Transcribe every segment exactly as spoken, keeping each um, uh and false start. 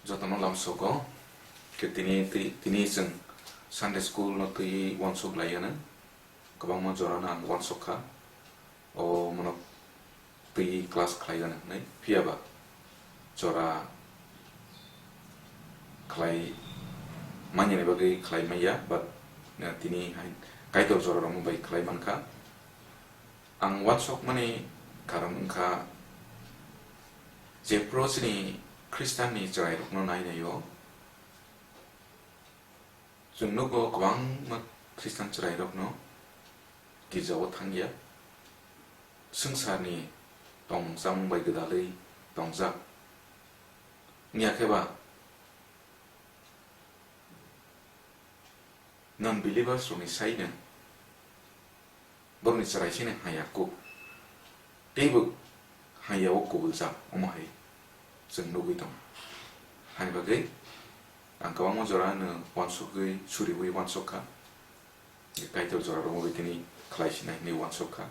Jotono lamsogo, khe tini, twi-, tini chwng Sunday school no twi uansuk lai anw, kwbangma jora no ang uansuk kha, o mono twi class khlai anw hwnwi, phiya ba jora khlai manya ni bagwi khlai manya, but, eh, tini hai Kaitor jora rok bai khlai man kha. Ang uansuk mani karon wng kha, jephru chini Khristan ni chwrai rok no nai nai o, chwng nugo kwbangma Khristan chwrai rok no girja o thang ya, swngchar ni tongmung chamung bai gwdalwi tongjak. Wngya khe ba, non-believers rokni sai nwng borokni chwrai se nwng hamya kuk, teibo hamya o kubuljak, omo hai chwng nugwi tongo. Hani bagwi ang kwbangma jora no uansukgwi, suriwi uansuk kha, Kaitor jora rok bai tini khlai sinai hinwi uansuk kha.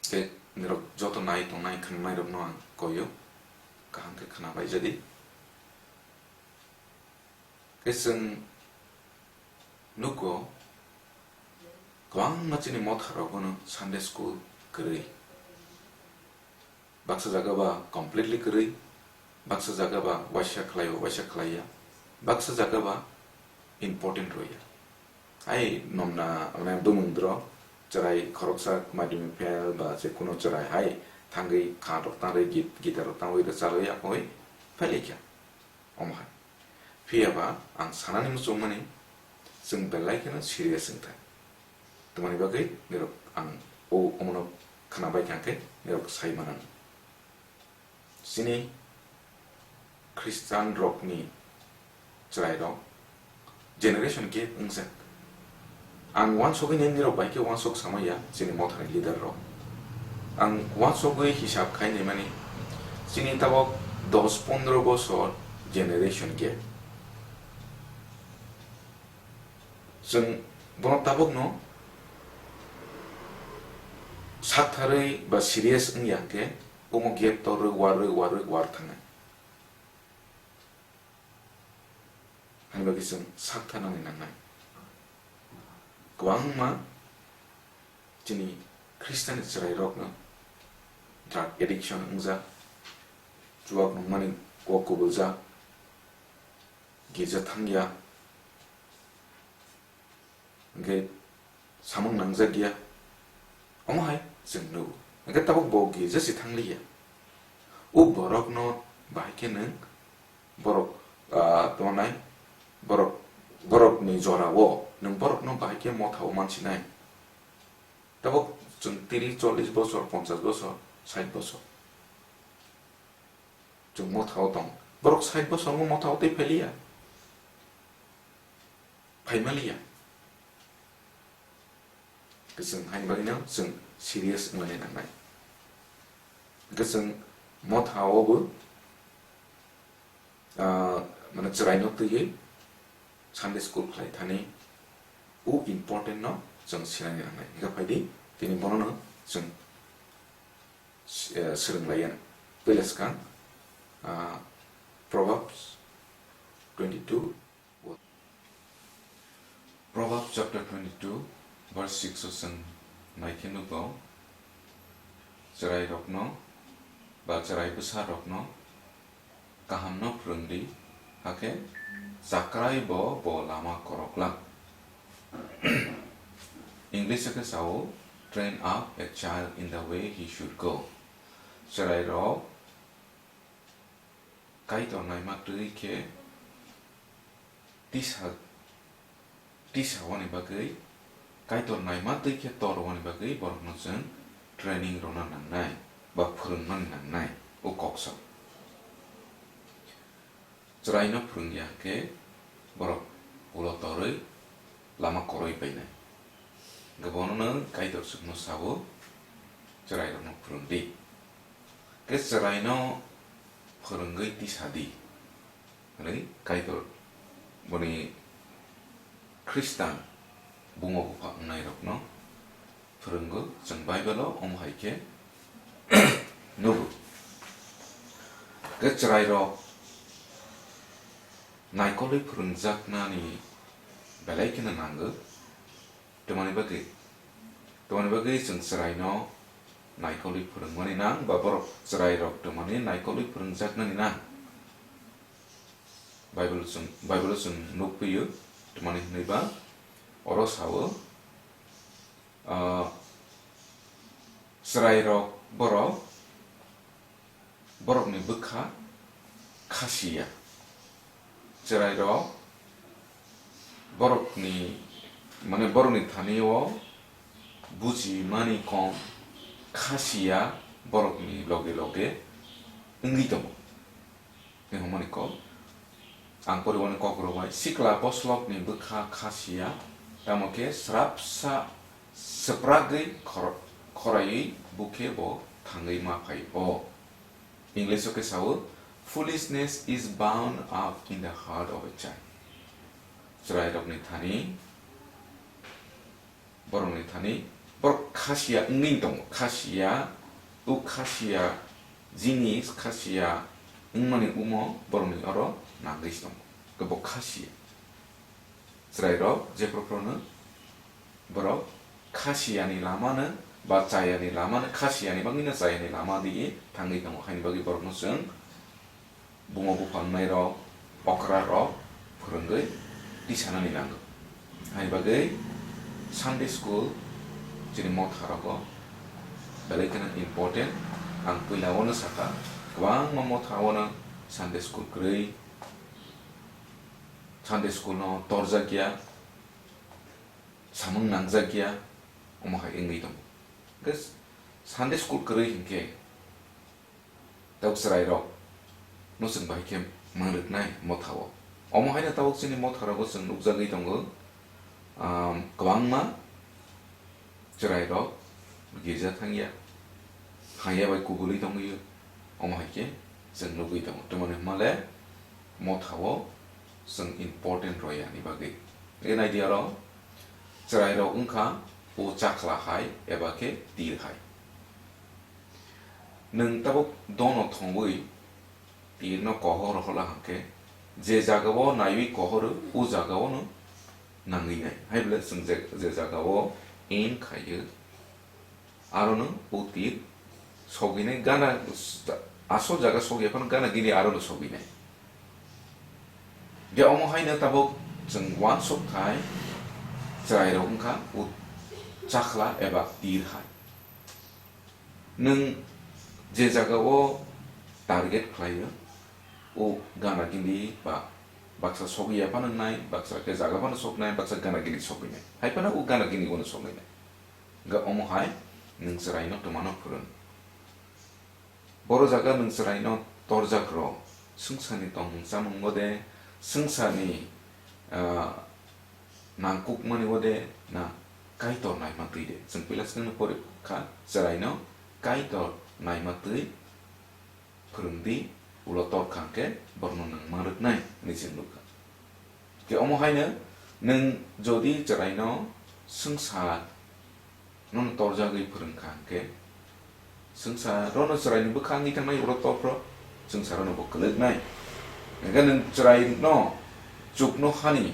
Tei norok joto nai tongnai, khnanai rokno ang koi o, kaham khe khna bai jadi. Khe chwng nugo, kwbangma chini motha rok bono Sunday school kwrwi. Baksa jaga ba completely kwrwi, baksa jaga ba waisa khlai o, waisa khlai ya, baksa jaga ba important rw ya. Hai nomna, mane, bumung dro, chwrai khoroksa madhyamik fail ba je kuno chwrai hai thangwi kha rok tangwi git-, guitar rok tangwi rwcharwi akhoi phailai kha. Omo hai. Phiya ba ang sanani muchungmani, chwng belai kheno serious wng thai. Tamoni bagwi nirok ang o omono khna bai kha khe nirok sai manang. Chini Khristan rokni chwrai rok generation gap wngjak. Ang uansugwi nini rok bai khe uansuk samaya chini mothani leader rok. Ang uansugwi hisab khai naimani chini tabok dos pondro bosor generation gap. Chwng bono tabokno saktharwi ba serious wngya hwnkhe omo gap torwi warwi warwi war thangnai. Hani bagwi chwng sak thanani nangnai. Kwbangma chini Khristian chwrairokno drug addiction wngjak, chuwak nungmani kok kubuljak, girja thangya, hwnkhe samung nangjak ya, omo hai chwng nugo. Hwnkhe tabuk bo girja se thangliya. O borokno bahai khe nwng borok, ah, tongnai, borok, borokni jorao nwng borokno bahai khe mothao mansinai. Tabuk chwng tiri, chollish bosor, ponchash bosor, sait bosor chwng mothao tong. Borok sait bosor wng mothao tei phailiya. Phaimaliya. Kwchwng haini bagwino chwng serious wngnani nangnai. Hwnkhe chwng mothao bo, ah, mane chwraino twiwi Sunday school khlai thani o important no chwng sinani nangnai. Hwnkhe phaidi tini bonono chwng, eh, swrwng laiya. Puila swkang, ah, Proverbs twenty-two, Proverbs chapter twenty-two, verse six o chwng naikhe nugo, chwrairokno ba chwrai bwsarokno kahamno phwrwng di, hakhe chakrai bo bo lama korok lang. English o khe sao, "Train up a child in the way he should go." Chwrairok Kaitor naima twi khe tisa, tisa wani bagwi, Kaitor naima twi khe tor wani bagwi borokno chwng training rwna nangnai ba phwrwngmani nangnai o kok sao. Chwraino phwrwngya hwnkhe borok ulo torwi lama koroi painai. Hwnkhe bonono Kaitor chwngno sao, chwrairokno phwrwng di. Khe chwraino phwrwngwi tisa di, hwnwi Kaitor boni Khristan buma bupha wngnairokno phwrwngo, chwng Bible-o omo hai khe nugo. Khe chwrairok Naikolwi phwrwngjaknani belai kheno nango. Tamoni bagwi, tamoni bagwi chwng chwraino naikolwi phwrwngmani nang, ba borok chwrairok tamoni naikolwi phwrwngjaknani nang. Bible chwng, Bible-o chwng nukphio, tamoni hwnwi ba oro sao, ah, chwrairok borok borokni bwkha khasiya. Chwrairok borokni, mane, borokni thani-o bujimani kom khasiya borokni loge loge wngwi tongo. Hinwi hwnmani kok. Ang poriwani kokrok bai, sikla boslokni bwkha khasiya, tamo khe srapsa swpragwi khor-, khoraiwi bukhe bo thangwi ma phai-o. English-o khe sao, "Foolishness is bound up in the heart of a child." Chwrairokni thani, borokni thani, borok khasiya wngwi tongo, khasiya, o khasiya jinis, khasiya wngmani umo borokni oro nangwi tongo, khe bo khasiya. Chwrairok jephru phruno borok khasiyani lamano ba chayani lamano, khasiyani bagwino chayani lama di thangwi tongo, haini bagwi borokno chwng buma bupha wngnairok, okrarok phwrwngwi tisanani nango. Haini bagwi Sunday school chini motharogo belai kheno important. Ang puila ono sakha, kwbangma motha ono Sunday school kwrwi, Sunday school no torjak ya, samung nangjak ya, omo hai wngwi tongo. Hwnkhe Sunday school kwrwi hinkhe tabuk chwrairok no chwng bahai khe manrwknai mothao. Omo haino tabuk chini motharogo chwng nukjagwi tongo, um, kwbangma chwrairok girja thangya, haya bai kubulwi tongwi, omo hai khe chwng nugwi tongo. Tamoni hwnmale mothao chwng important royani bagwi. Ege naidi aro chwrairok wngkha o chakhla hai eba khe tir hai. Nwng tabuk dono thongwi tirno kohor hola hwnkhe, je jagao naiwi kohoro, o jagaono nangwi nai. Hai bwle chwng je, je jagao aim khaio, arono o tir sogwinai, gana asol jaga sogya phano gana gini arono sogwinai. Je omo haino tabuk chwng uansuk khai chwrairok wngkha o chakhla eba tir hai. Nwng je jagao target khlaio, o gana gini ba baksa sogwi ya phano wngnai, baksa khe jaga phano soknai, baksa gana gini sogwinai. Hai phano o gana gini uano sogwinai. Hwnkhe omo hai nwng chwraino twmano phwrwng. Boro jaga nwng chwraino torjak rw, swngcharni tongmung chamung bo de, swngcharni, ah, nangkukmani bo de, na Kaitor naima twi de. Chwng puila swkangno pori kha, chwraino Kaitor naima twi phwrwng di, ulo tor kha hwnkhe borokno nwng manrwknai hwnwi chwng nukha. Khe omo haino nwng jodi chwraino swngchar nono torjagwi phwrwng kha hwnkhe, swngchar rono chwraini bwkha wngwi thangnai, uro torphro swngchar rono bo kwlwknai. Hwnkhe nwng chwraino chuknohani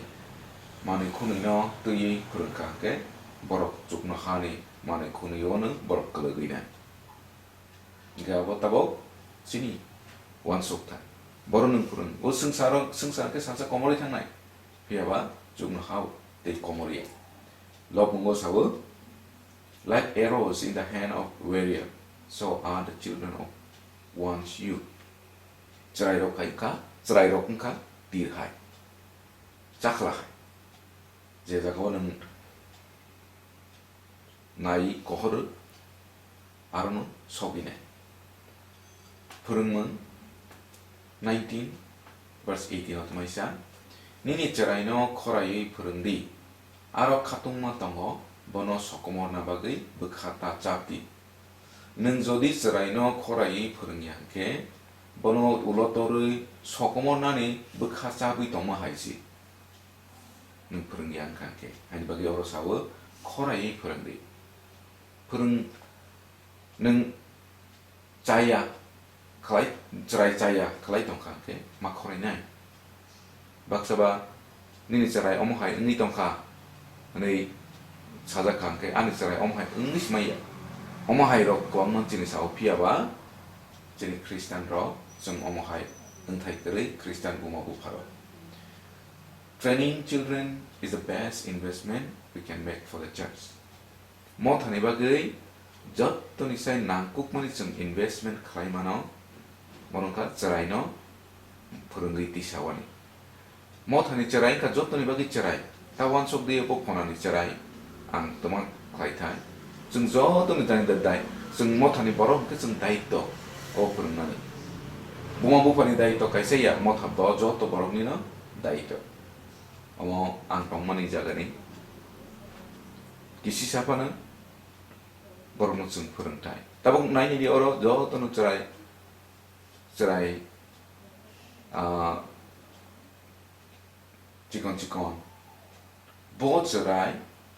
manwi khwnwino twiwi phwrwng kha hwnkhe, borok chuknohani manwi khwnwio nwng borok kwlwgwinai. Hwnkhe abo tabuk chini uansuk thai. Borok nwng phwrwng, o swngcharo, swngchar khe salsa komorwi thangnai, phiyaba chuknohao tei komorya. Lobmungo sao, "Like arrows in the hand of warrior, so are the children of one's youth." Chwrairok hai wngkha, chwrairok wngkha tir hai, chakhla hai. Je jagao nwng nai kohoro, arono sogwinai. Phwrwngmung nineteen verse eighteen o tongmai sa, "Nini chwraino khoraiwi phwrwng di, aro khatungma tongo, bono sokomorna bagwi bwkha ta chap di. Nwng jodi chwraino khoraiwi phwrwng ya hwnkhe, bono ulo torwi sokomornani bwkha chabwi tongma hai si." Nwng phwrwng ya wngkha hwnkhe, haini bagwi oro sao, khoraiwi phwrwng di. Phwrwng nwng chaya khlai, chwrai chaya khlai tongkha hwnkhe ma khorainai. Baksa ba nini chwrai omo hai wngwi tongkha hwnwi sajak kha, hwnkhe ani chwrai omo hai wngwi swmaiya. Omo hai rok kwbangma chini sao, phiya ba chini Christian rok chwng omo hai wngthai kwrwi Christian buma bupha rok. Training children is the best investment we can make for the church. Mothani bagwi jottoni sai nangkukmani chwng investment khlai mano, bono wngkha chwraino phwrwngwi tisawani. Mothani chwrai wngkha jottoni bagwi chwrai, ta uansuk di bo phonani chwrai, ang twma khlai thai. Chwng jottoni dai dai, chwng mothani borok hwnkhe chwng daitw o phwrwngnani. Buma buphani daitw kaisa ya, motha bo joto boroknino daitw. Omo ang tongmani jagani kisisa phano borokno chwng phwrwngthai. Tabuk nainani oro jotono chwrai, chwrai, ah, chikon chikon. Bo chwrai,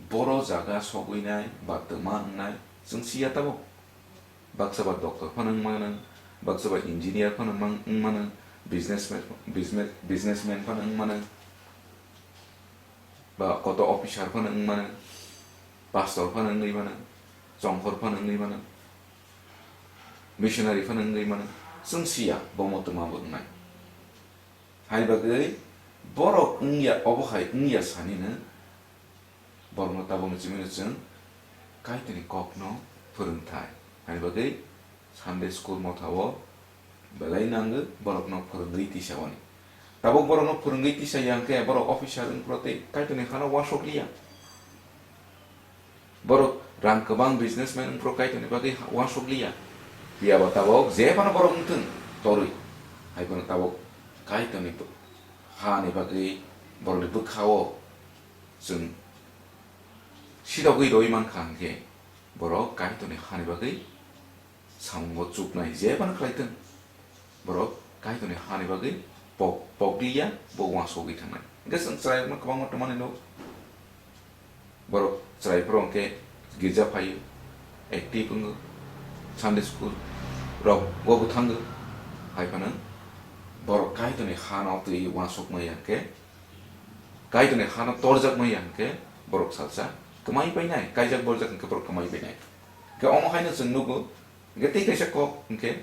boro jaga sogwinai ba twma wngnai, chwng siya tabuk. Baksa ba doctor phano wng mano, baksa ba engineer phano mang-, wng mano, businessman, business, businessman phano wng mano, ba koto officer phano wng mano, pastor phano wngwi mano, chongkhor phano wngwi mano, missionary phano wngwi mano, chwng siya, bo motoma bo wngnai. Hai bagwi borok wngya, obo hai wngya sanino, borokno tabukni chimino chwng Kaitorni kokno phwrwngthai. Hai bagwi Sunday school mothao belai nango borokno phwrwngwi tisawani. Tabuk borokno phwrwngwi tisaya hwnkhe borok officer wngphuru tei Kaitorni hano uansukliya. Borok rang kwbang businessman wngphuru Kaitorni bagwi ha-, uansukliya. Phiya ba tabuk je phano borok wngthung torwi, hai phano tabuk Kaitorni bw-, hani bagwi borokni bwkhao chwng sidogwi rwi mankha hwnkhe borok Kaitorni hani bagwi samungo chuknai je phano khlai thung, borok Kaitorni hani bagwi pok-, pokliya, bo uansugwi thangnai. Hwnkhe chwng chwrairokno kwbangma tongmani nuk. Borok chwraiphuru hwnkhe girja phaio, active wngo, Sunday school rok go bo thango. Hai phano borok Kaitorni hano twi uansukmaya hwnkhe, Kaitorni hano torjakmaya hwnkhe borok salsa kwmai painai, kaijak borjak hwnkhe borok kwmai painai. Hwnkhe omo haino chwng nugo, hwnkhe tei kaisa kok hwnkhe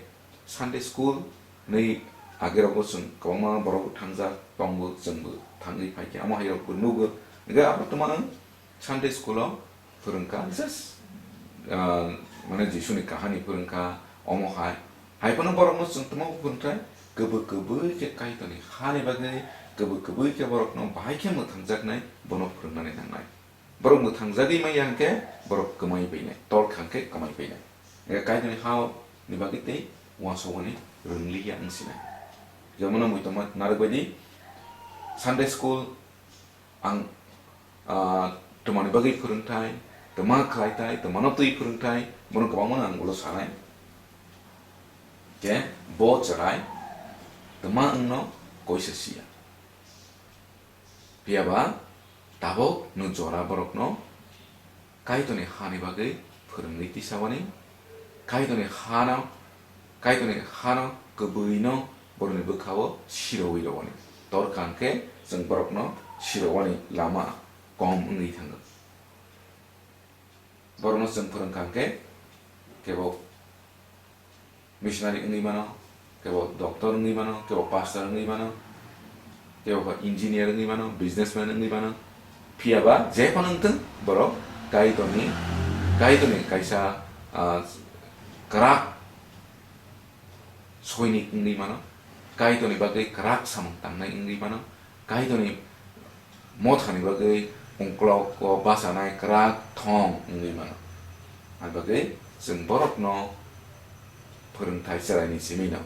Sunday school hwnwi agerogo chwng kwbangma borok thangjak tongo, chwngbo thangwi phaikha, omo hairokbo nugo. Hwnkhe aphuru twmano Sunday school-o phwrwngkha, just, ah, mane Jisuni kahani phwrwngkha, omo hai. Hai phano borokno chwng twmabo phwrwngkha, kwbwi kwbwi khe Kaitorni hani bagwi, kwbwi kwbwi khe borokno bahai khe mwthangjaknai, bono phwrwngnani nangnai. Borok mwthangjagwi manya hwnkhe borok kwmai painai, tor kha hwnkhe kwmai painai. Hwnkhe Kaitorni ha ni bagwi tei uansukmani rwngliya wngsinai. Jemon muitu ma narwk baidi Sunday school ang, ah, twmani bagwi phwrwngthai, twma khlai thai, twmano twi phwrwngthai, bono kwbangmano ang ulo sanai. Khe bo chwrai twma wngno koisa siya. Phiya ba tabuk nwng jora borokno Kaitorni hani bagwi phwrwngwi tisawani, Kaitorni hano, Kaitorni hano kwbwino borokni bwkhao sirowui rwani. Torkha hwnkhe chwng borokno sirowani lama kom wngwi thango. Borokno chwng phwrwngkha hwnkhe kebo missionary wngwi mano, kebo doctor wngwi mano, kebo pastor wngwi mano, kebo khe engineer wngwi mano, businessman wngwi mano. Phiya ba je phano wngthung, borok Kaitorni, Kaitorni kaisa, ah, kwrak soinik wngwi mano, Kaitorni bagwi kwrak samung tangnai wngwi mano, Kaitorni mothani bagwi ungklogo bachanai kwrak thong wngwi mano. Aboni bagwi chwng borokno phwrwngthai chwraini simino.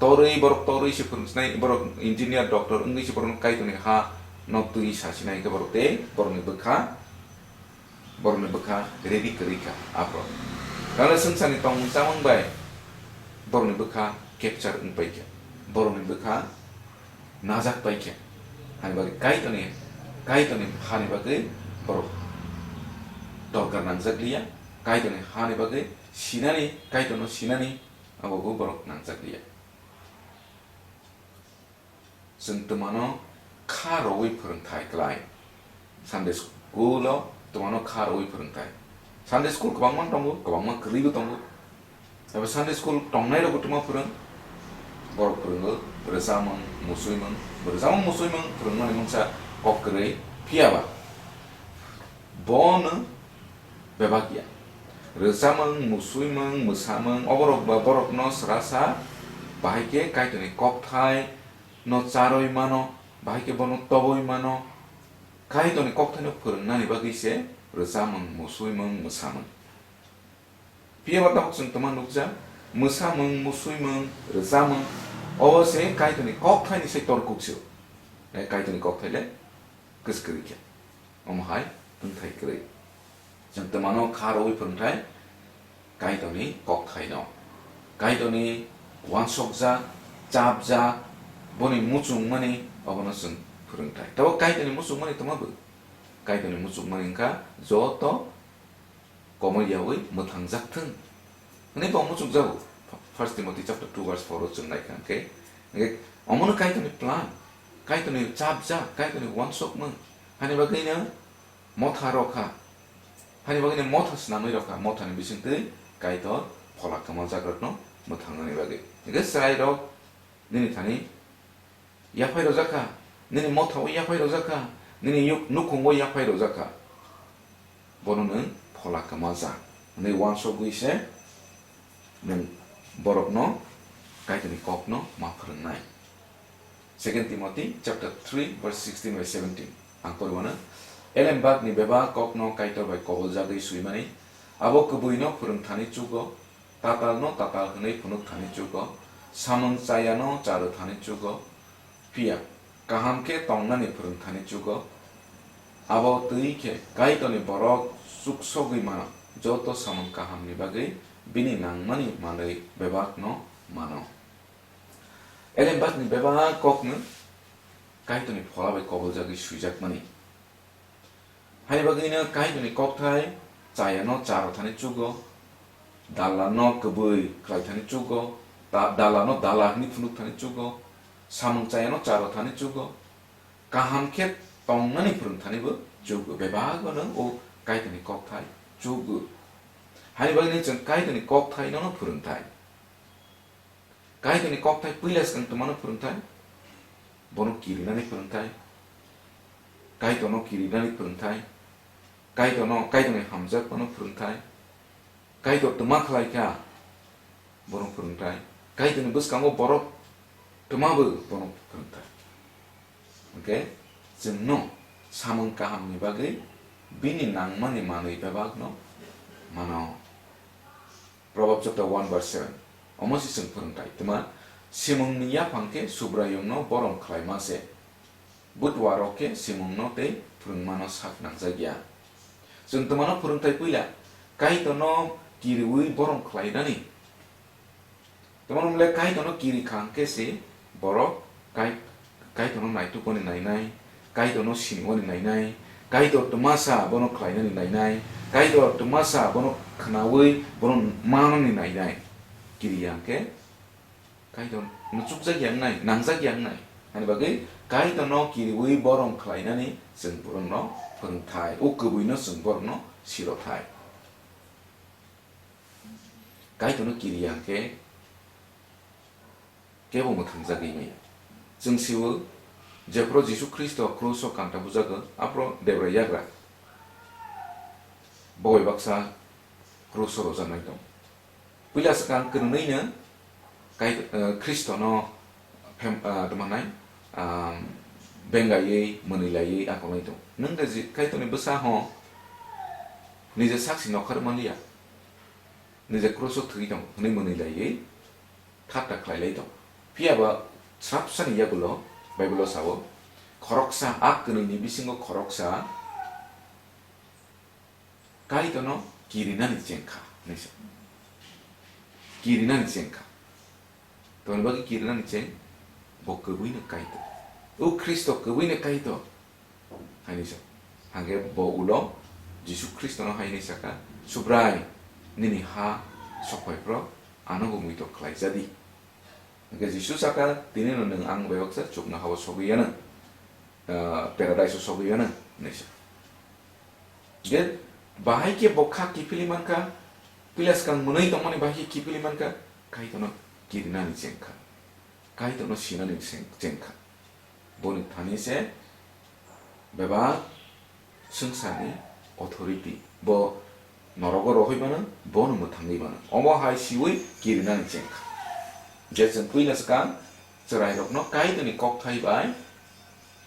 Torwi borok torwi se phwrwngsinai, borok engineer, doctor wngwi se borokno Kaitorni ha no twi sasinai khe borok tei borokni bwkha, borokni bwkha ready kwrwi kha aphuru. Tale swngcharni tongmung chamung bai borokni bwkha capture wng pai kha, borokni bwkha najak pai kha. Hani bagwi Kaitorni, Kaitorni hani bagwi borok dorkar nangjak liya, Kaitorni hani bagwi sinani, Kaitorno sinani abobo borok nangjak liya. Chwng twmano Kha rwui phwrwngthai klai. Sunday school o twmano kha rwui phwrwngthai. Sunday school kwbangma tongo, kwbangma kwrwibo tongo. Abo Sunday school tongnai rokbo twma phwrwng. Borok phwrwngo, rwchapmung, musuimung, rwchapmung, musuimung phwrwngmani mungsa kok kwrwi. Phiyaba bono bebak ya. Rwchapmung, musuimung, mwsamung, oborok ba borokno srasa bahai khe Kaitorni kokthai no charwi mano, bahai khe bono tobwi mano. Kaitorni kokthaino phwrwngnani bagwi se rwchapmung, musuimung, mwsamung. Phiyaba tabuk chwng twma nukjak, mwsamung, musuimung, rwchapmung, obo se Kaitorni kokthaini se torkuk se. Eh, Kaitorni kokthai le kwskwrwi khe. Omo hai wngthai kwrwi. Chwng twmano kha rwui phwrwngthai Kaitorni kokthaino. Kaitorni uansukjak, chapjak, boni muchungmani obono chwng phwrwngthai. Tabo Kaitorni muchungmani twma bo? Kaitorni muchungmani wngkha joto komor yaui mwthangjak thung hwnwi bo muchungjago. First Timothy chapter two verse four o chwng naikha hwnkhe, hwnkhe omono Kaitorni plan, Kaitorni chapjak, Kaitorni uansukmung, hani bagwino motha rokha, hani bagwino motha swnamwi rokha, mothani bisingtwi Kaitor phola kwmajakrokno mwthangnani bagwi. Hwnkhe chwrairok nini thani yaphai rwjakha, nini mothao yaphai rwjakha, nini yuk-, nukhungo yaphai rwjakha. Bono nwng phola kwmajak hwnwi uansukgwi se nwng borokno Kaitorni kokno ma phwrwngnai. Second Timothy chapter three verse sixteen by seventeen. Ang pori mano, elembakni bebak kokno Kaitor bai koboljagwi swimani, abo kwbwino phwrwngthani chugo, tatalno tatal hwnwi phunukthani chugo, samung chayano charwthani chugo, phiya kaham khe tongnani phwrwngthani chugo. Abo twi khe Kaitorni borok chuksogwi mano, joto samung kahamni bagwi bini nangmani manwi bebakno mano. Elembakni bebak kokno Kaitorni phola bai koboljagwi swijakmani. Hai bagwino Kaitorni kokthai chayano charo thani chugo, dalarno kwbwi khlai thani chugo, da-, dalarno dala hwnwi phunuk thani chugo, samung chayano charo thani chugo, kaham khe tongnani phwrwng thanibo chugo, bebak bono o Kaitorni kokthai chugo. Hai bagwino chwng Kaitorni kokthai nono phwrwng thai. Kaitorni kokthai puila swkang twmano phwrwngthai, bono kirinani phwrwngthai, Kaitorno kirinani phwrwngthai, Kaitorno, Kaitorni hamjakmano phwrwngthai, Kaitor twma khlai kha, bono phwrwngthai, Kaitorni bwskango borok twma bo bono phwrwngthai. Hwnkhe chwngno samung kahamni bagwi bini nangmani manwi bebakno mano. Proverb chapter one verse seven. Omo se chwng phwrwngthai. Twma, simungni yaphang khe Subraiyungno borom khlaima se. Butwa rok khe simungno tei phwrwngmano sak nangjak ya. Chwng twmano phwrwngthai puila, Kaitorno kiriui borom khlainani. Twmano le Kaitorno kiri kha hwnkhe se borok Kai-, Kaitorno naitukmani nainai, Kaitorno sinimani nainai, Kaitor twmasa bono khlainani nainai, Kaitor twmasa bono khnaui bono manani nainai. Kiriya hwnkhe Kaitor nuchukjak ya wngnai, nangjak ya wngnai. Hani bagwi Kaitorno kiriui borom khlainani chwng borokno phwrwngthai, o kwbwino chwng borokno sirothai. Kaitorno kiriya hwnkhe kebo mwthangjagwi maya. Chwng siwo, jephru Jisu Khristo kruso kanta bujago, aphru Debra yagra bo bai baksa kruso rojaknai tong. Puila swkang kwrwngwi no Kai-, eh, Khristono phem-, ah, tamo nai, ah, bengaiwi, mwnwi laiwi akolnai tong. Nwng de ji-, Kaitorni bwsa ho, nijor sakchi nokhar manliya. Nijor kruso thwi tong, hwnwi mwnwi laiwi, thatta khlai lai tong. Phiya ba srapsani yagulo, Bible-o sao, khoroksa, a kwnwini bisingo khoroksa, Kaitorno kirinani chengkha, hinwi sa. Kirinani chengkha. Tongni bagwi kirinani cheng, bo kwbwino Kaitor. O Khristo kwbwino Kaitor, hinwi sa. Hangkhe bo ulo Jisu Khristono hai hinwi sakha, "Subrai, nini ha sokphai phro, ano bo muitok khlai jadi." Hingke Jisu saka, "Tini no nwng ang bai baksa chukno habo sogwi yano." ah, paradise o sogwi gana, hinwi sa. Je bahai khe bo kha kiphilwi mankha, puila swkang mwnwi tongmani bahai khe kiphilwi mankha, Kaitorno kirinani chengkha, Kaitorno sinani cheng-, chengkha. Boni thani se bebak swngcharni authority. Bo norogo rohoi mano, bono mwthangwi mano. Omo hai siwi kirinani chengkha. Je chwng puila swkang chwrairokno Kaitorni kokthai bai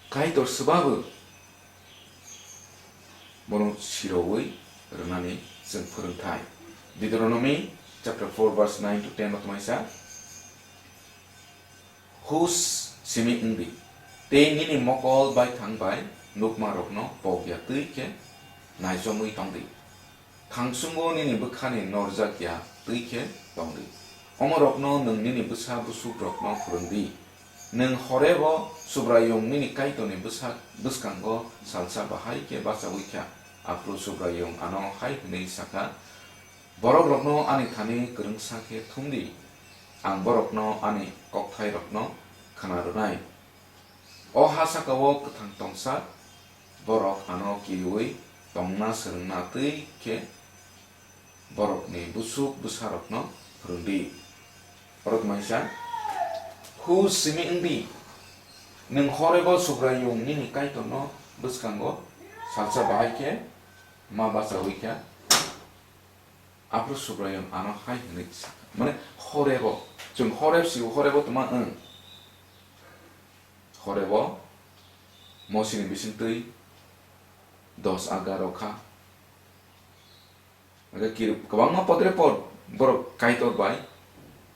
Kaitor swbabo bono siroui rwnani chwng phwrwngthai. Deuteronomy chapter four verse nine to ten o tongmai sa. Hus simi wng di, tei nini mokol baithang bai nukmarokno pok ya twi khe naichomwi tong di. Thangsungo nini bwkhani norjak ya twi khe tong di. Omorokno nwng nini bwsa busukrokno phwrwng di. Nwng Horebo Subraiyung nini Kaitorni bwsak-, bwskango salsa bahai khe bachaui kha. Aphuru Subraiyung ano hai hwnwi sa kha, Borokrokno ani thani kwrwngsa khe thum di, ang borokno ani kokthairokno khna rwnai. O ha saka-o kwthang tongsa borok ano kiriui tongna swrwngna twi khe borokni busuk bwsarokno phwrwng di. Oro tongmani sa, Hus simi wng di, nwng Horebo Subraiyung nini Kaitorno bwskango salsa bahai khe ma bachaui kha. Aphuru Subraiyung ano hai hwnwi sa kha, mane, Horebo, chwng Horeb sio, Horebo tongma wng. Horebo Mosini bisingtwi dos aga rw kha. Hwnkhe kiri kwbangma podre pod borok Kaitor bai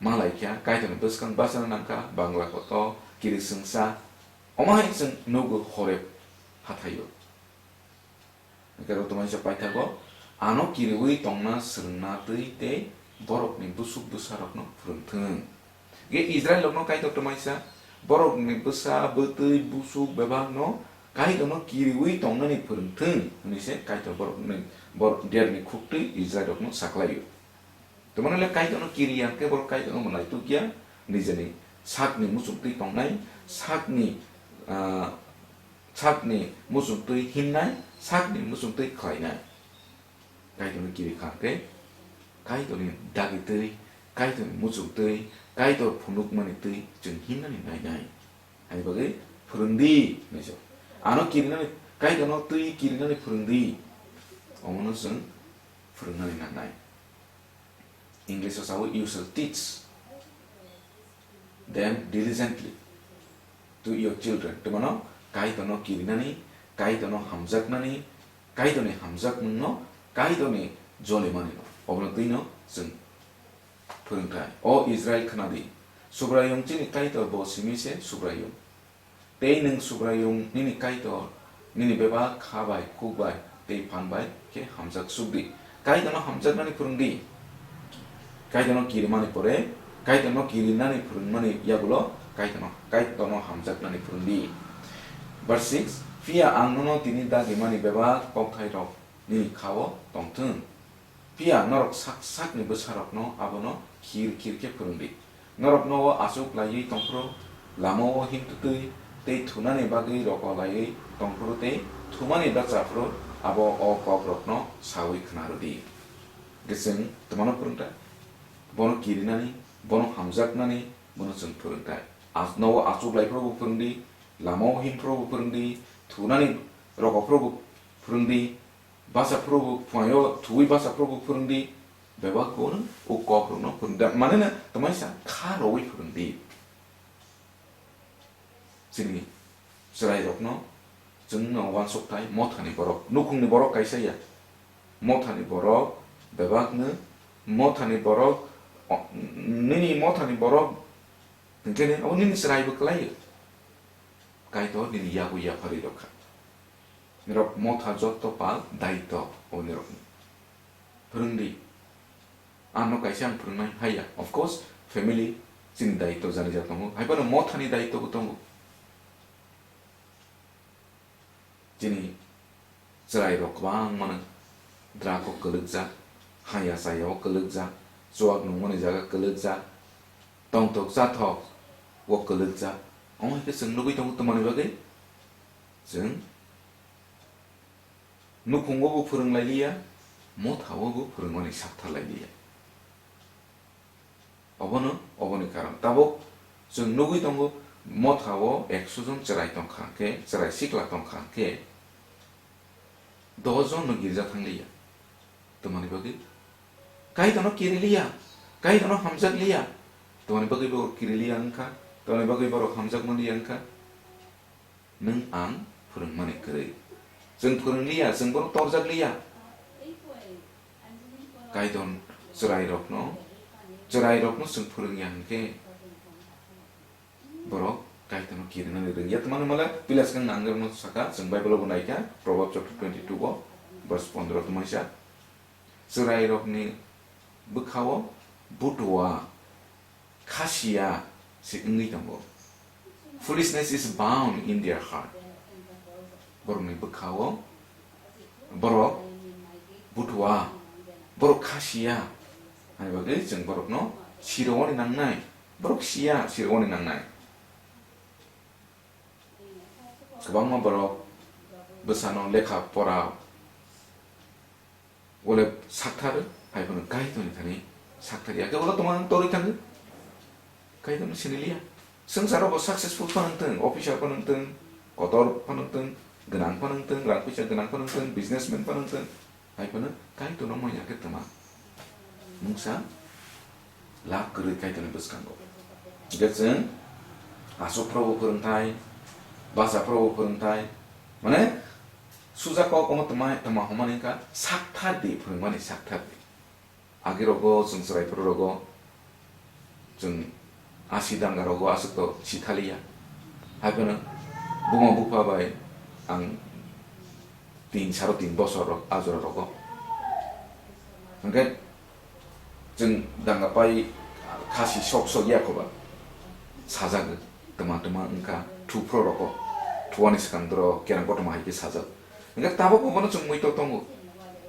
malai kha, Kaitorni bwskang bachana nang kha, Bangla koto, kiri swngsa. Omo hai chwng nugo Horeb hathaio. Hwnkhe ro tongmani sa paithago, ano kiriui tongna swrwngna twi tei borokni busuk bwsarokno phwrwngthwng. Hwnkhe Israilrokno Kaitor tongmani sa, borokni bwsa, bwtwi, busuk, bebakno Kaitorno kiriui tongnani phwrwngthwng, hwnwi se Kaitor borokni, borok derni khuktwi Israilrokno saklaio. Tei mano le Kaitorno kiri ya hwnkhe borok Kaitorno mwlai tukya, nijeni sakni muchungtwi tongnai, sakni, ah, sakni muchungtwi hinnai, sakni muchungtwi khlainai. Kaitorno kiri kha hwnkhe Kaitorni dagitwi, Kaitorni muchungtwi, Kaitor phunukmani twi chwng hinnani nainai. Haini bagwi phwrwng di, hinwi sa. Ano kirinani, Kaitorno twi kirinani phwrwng di. Omono chwng phwrwngnani nangnai. English o sao, "You shall teach them diligently to your children." Tei mano, Kaitorno kirinani, Kaitorno hamjaknani, Kaitorni hamjakmungno, Kaitorni jolimani no. Obono twino chwng phwrwngthai. O Israil, khna di. Subraiyung chini Kaitor bo simi se Subraiyung. Tei nwng Subraiyung nini Kaitor, nini bebak kha bai, khuk bai tei phan bai khe hamjak suk di. Kaitorno hamjaknani phwrwng di. Kaitorno kirimani pore, Kaitorno kirinani phwrwngmani yagulo Kaitorno, Kaitorno hamjaknani phwrwng di. Verse six, Phiya ang nono tini dagimani bebak kokthairok nini kha-o tongthwng. Phiya norok sak sakni bwsarokno abono khir khir khe phwrwng di. Norokno o achuk laiwi tongphuru, lama-o himtwtwi tei thunani bagwi roko laiwi tongphuru tei thumani bachaphuru abo o kokrokno saui khna rw di. Hwnkhe chwng twmano phwrwng ta? Bono kirinani, bono hamjaknani, bono chwng phwrwng ta. As-, nogo achuk laiphuru bo phwrwng di, lama-o himphuru bo phwrwng di, thunani rokophuru bo phwrwng di, bachaphuru bo, phunaio thuwi bachaphuru bo phwrwng di, bebak bono o kokrokno phwrwng di. Mane na twmai sa kha rwui phwrwng di. Chini chwrairokno chwngno uansuk thai, Mothani borok, nukhungni borok kaisa ya. Mothani borok bebakno, Mothani borok, o, nini Mothani borok hwnkhe abo nini chwraibo kwlaio. Kaitor nini yago yapharwi rwkha. Nirok Motha jotto pal daitw o nirokni. Phwrwng di. Ano kaisa ang phwrwngnai haya. Of course, family chini daitw jani ja tongo. Haiphano Mothani daitw bo tongo. Chini chwrairok kwbangmano drug o kwlwkjak, haya chaya o kwlwkjak, chuak nungmani jaga kwlwkjak, tongthok chathok o kwlwkjak. Omo hai khe chwng nugwi tongo twmani bagwi Chwng nukhungo bo phwrwng lai liya, motha o bo phwrwngmani sakthar lai liya. Obono, oboni karon. Tabuk chwng nugwi tongo, motha o ekso jon chwrai tong kha hwnkhe, chwrai sikla tong kha hwnkhe, dos jon no girja thang liya. Tamani bagwi? Kaitorno kiri liya, Kaitorno hamjak liya. Tamani bagwi borok kiri liya wngkha, tamani bagwi borok hamjak man liya wngkha. Nwng ang phwrwngmani kwrwi. Chwng phwrwng liya, chwng bono torjak liya. Kaitor chwrairokno, chwrairokno chwng phwrwng ya hwnkhe, borok Kaitorno kirinani rwngya. Tamani male pila swkang nang rwngno saka, chwng Bible-o bo naikha, Proverbs chapter twenty-two o, verse pondro tongmaisa. Chwrairokni bwkhao butua khasiya se wngwi tongo. Foolishness is bound in their heart. Borokni bwkhao borok butua, borok khasiya, hai bagwi chwng borokno sirogoni nangnai, borok siya sirogoni nangnai. Kwbangma borok bwsano lekha pora wle sakthar, hai phano Kaitorni thani sakthar ya. Khe ulo tongma ang torwi thangwi Kaitorno siniliya. Swngcharo bo successful phano wngthung, officer phano wngthung, kotor phano wngthung, gwnang phano wngthung, rang puisa gwnang phano wngthung, businessman phano wngthung, hai phano Kaitorno manya khe twma mungsa lak kwrwi Kaitorni bwskango. Hingkhe chwng aswk phrobo phwrwngthai, basa phrobo phwrwngthai, mane suja kok omo twma, twma hwnmani wngkha sakthar di, phwrwngmani sakthar di. Agi rogo chwng chwrai phuru rogo chwng asi danga rogo aswk to sithaliya. Hai phano buma bupha bai ang tin, saro tin bosor rok ajora rogo. Hingkhe chwng danga pai khasi sok sok ya koba sajagwi, twma twma wngkha thuphro roko, thuani swkang doro kerang kotorma hai khe sajak. Hingkhe tabuk bo bono chwng muitok tongo,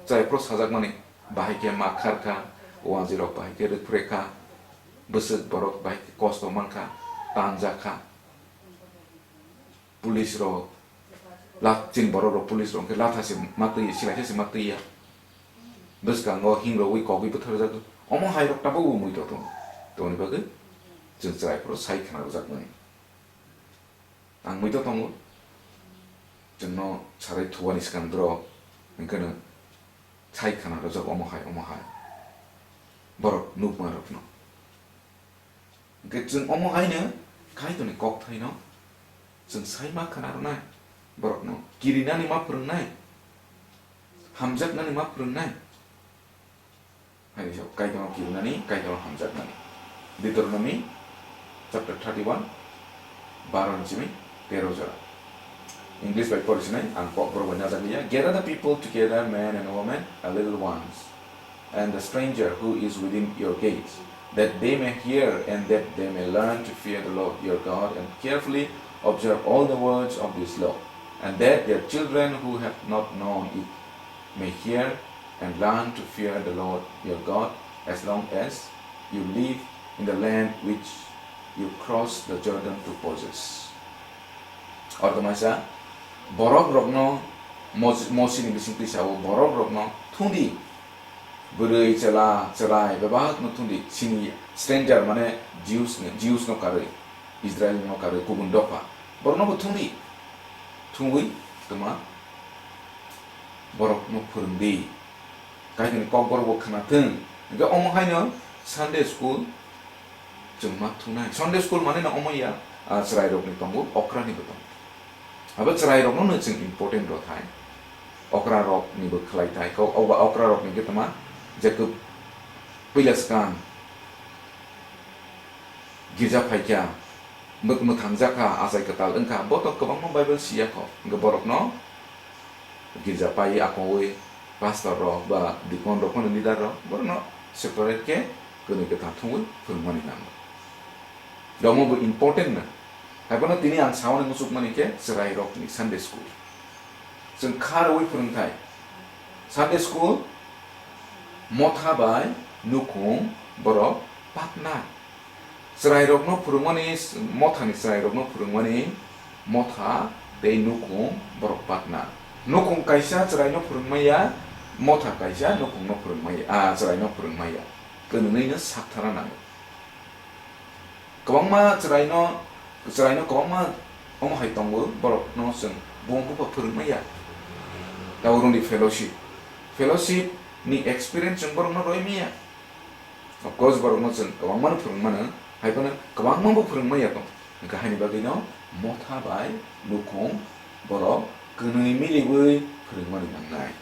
chwrai phro sajakmani, bahai khe ma khar kha, wanjwi rok bahai khe rwphre kha, bwswk borok bahai khe kosto man kha, tanjak kha. Police rok, la-, chini borok rok police rok hwnkhe latha se ma twi, silai se ma twi ya. Bwskango hing rogwi kogwi bwtharjak. Omo hai rok tabuk bo muitok tongo. Tongoni bagwi chwng chwrai phuru sai khna rwjakmani. Ang muitok tongo. Chwngno sarai thuani swkang borok hwnkhe no sai khna rwjak omo hai, omo hai. Borok nukma rokno. Hingkhe chwng omo haino Kaitorni kokthaino chwng sai ma khna rwnai, borokno kirinani ma phwrwngnai, hamjaknani ma phwrwngnai. Haini sao Kaitorno kirinani, Kaitorno hamjaknani. Deuteronomy chapter thirty-one, baro ni simi tero jora. English bai pori sinai, ang kok borok bai najak liya. "Gather the people together, men and women, and little ones, and the stranger who is within your gates, that they may hear and that they may learn to fear the Lord your God and carefully observe all the words of this law, and that their children who have not known it may hear and learn to fear the Lord your God as long as you live in the land which you cross the Jordan to possess." Orthomaisa, borok rokno Mos-, Mosini bising twi sao, borok rokno thungdi, bwrwi, chwla, chwrai, bebakno thungdi, sini stranger mane Jews ni, Jews no karwi, Israel no karwi, kubun dopha, borokno bo thungdi, thungwi twma borokno phwrwngdi, Kaitorni kok borok bo khwnathwng. Hingkhe omo haino Sunday school chwng ma thungnai. Sunday school mane no omo ya, ah, chwrai rokni tongo, okra ni bo tongo. Abo chwrai rokno no chwng important rw thai. Okra rokni bo khlai thai. Kok, oba okra rokni khe tama je khe puila swkang girja phaikha, mwk-, mwthangjakha, achai kwtal wngkha, bo to kwbangma Bible siya kho. Hingkhe borokno girja pai akowi pastor rok ba deacon rok phano leader rok borokno separate khe kwnwi kwthang thungwi phwrwngmani nango. Domo bo important no. Haiphano tini ang sauni muchukmani khe chwrai rokni Sunday school. Chwng kha rwui phwrwngthai. Sunday school motha bai nukhung borok partner. Chwrairokno phwrwngmani, mothani chwrairokno phwrwngmani motha tei nukhung borok partner. Nukhung kaisa chwraino phwrwngmaya, motha kaisa nukhungno phwrwngmaya, ah, chwraino phwrwngmaya. Kwnwino sakthara nango. Kwbangma chwraino, chwraino kwbangma omo hai tongo, borokno chwng buma bupha phwrwngmaya. Tabuk rwngdi fellowship. Fellowship ni experience chwng borokno roimaya. Of course, borokno chwng kwbangmano phwrwngmano, hai phano kwbangma bo phwrwngmaya tong. Hwnkhe haini bagwino motha bai nukhung borok kwnwi miliwi phwrwngmani nangnai.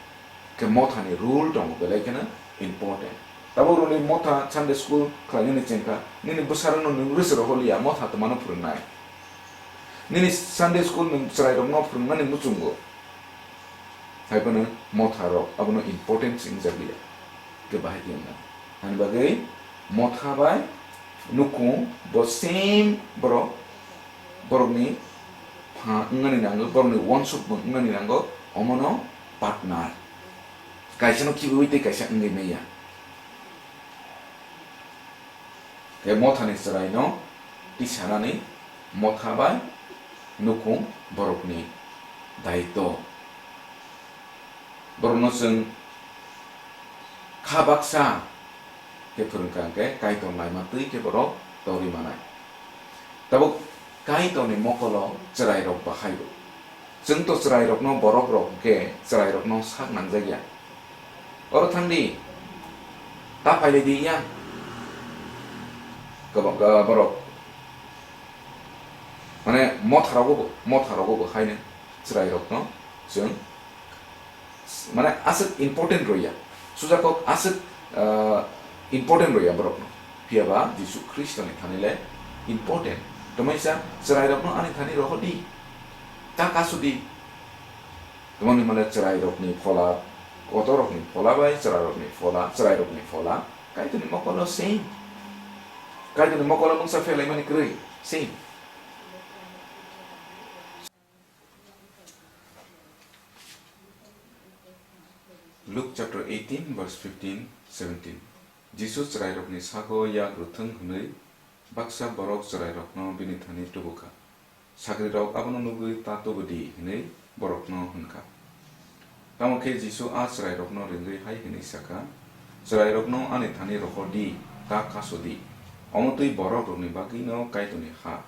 Khe mothani rule tongo, belai kheno important. Tabuk rwngdi motha Sunday school khlainani chengkha, nini bwsarokno nwng rwchwrwk holiya, motha twmano phwrwngnai. Nini Sunday school nwng chwrairokno phwrwngnani muchungo. Hai phano motha rok abono important se wngjakliya. Khe bahai khe wngna. Ani bagwi motha bai nukhung bo same borok, borokni pha wngmani nango, borokni wansuk bo wngmani nango, omono partner. Kaisano khibiwi tei kaisa wngwi manya. Khe mothani chwraino tisanani motha bai nukhung borokni daitw. Borokno chwng kha baksa khe phwrwngkha hwnkhe Kaitor naima twi khe borok torwi manai. Tabuk Kaitorni mokolo chwrairok bahai bo. Chwng to chwrairokno, borok rok hwnkhe chwrairokno sak nangjakya. Oro thangdi, ta phailai di ya. Kwbang, ah, borok. Mane motharogo bo, motharogo bo haino chwrairokno chwng mane aswk important roya. Sujakok aswk, ah, important roya borokno. Phiya ba Jisu Khristoni thani le important. Tamaisa chwrairokno ani thani rohor di. Ta kasu di. Tamo ni male chwrairokni phola, kotorokni phola bai chwrairokni phola, chwrairokni phola, Kaitorni mokolo same. Kaitorni mokolo mungsa phelaimani kwrwi, same. Luke chapter eighteen, verse fifteen, seventeen. Jisu chwrairokni sago yak rwthwng hwnwi baksa borok chwrairokno bini thani tubukha. Sagrirok abono nugwi ta tubu di hwnwi borokno hwn kha. Tamo khe Jisu a chwrairokno ringwi hai hwnwi sa kha, "Chwrairokno ani thani rohor di, ta kasu di. Omo twi borok rokni bagwino Kaitorni ha.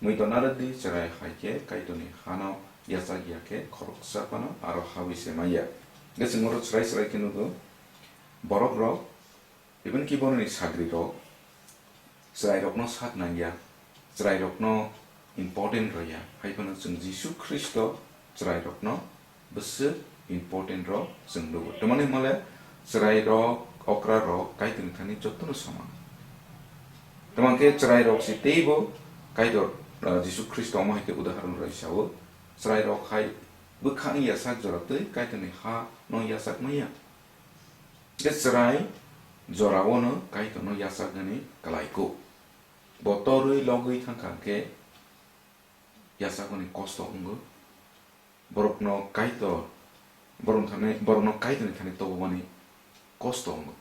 Muitor narwk di, chwrai hai khe Kaitorni hano yachak ya khe khoroksa phano aro habwi se man ya." Hwnkhe chwng oro chwrai chwrai khe nugo, borok rok, even ki borokni sagrirok, chwrairokno sak nang ya, chwrairokno important rw ya, hai phano chwng Jisu Khristo chwrairokno bwswk important rw chwng rwo. Tamani hwnmale chwrairok, okrarok Kaitorni thani jotono soman. Tamo khe chwrairok se teibo Kaitor, ah, Jisu Khristo omo hai khe udahoron rwui sao, chwrairok hai bwkhakni yachak jora twi Kaitorni ha no yachak man ya. Khe chwrai jorao no Kaitorno yachaknani kwlai kuk. Bo torwi logwi thang kha khe yachakmani kosto wngo. Borokno Kaitor, borok thani, borokno Kaitorni thani tobomani kosto wngo.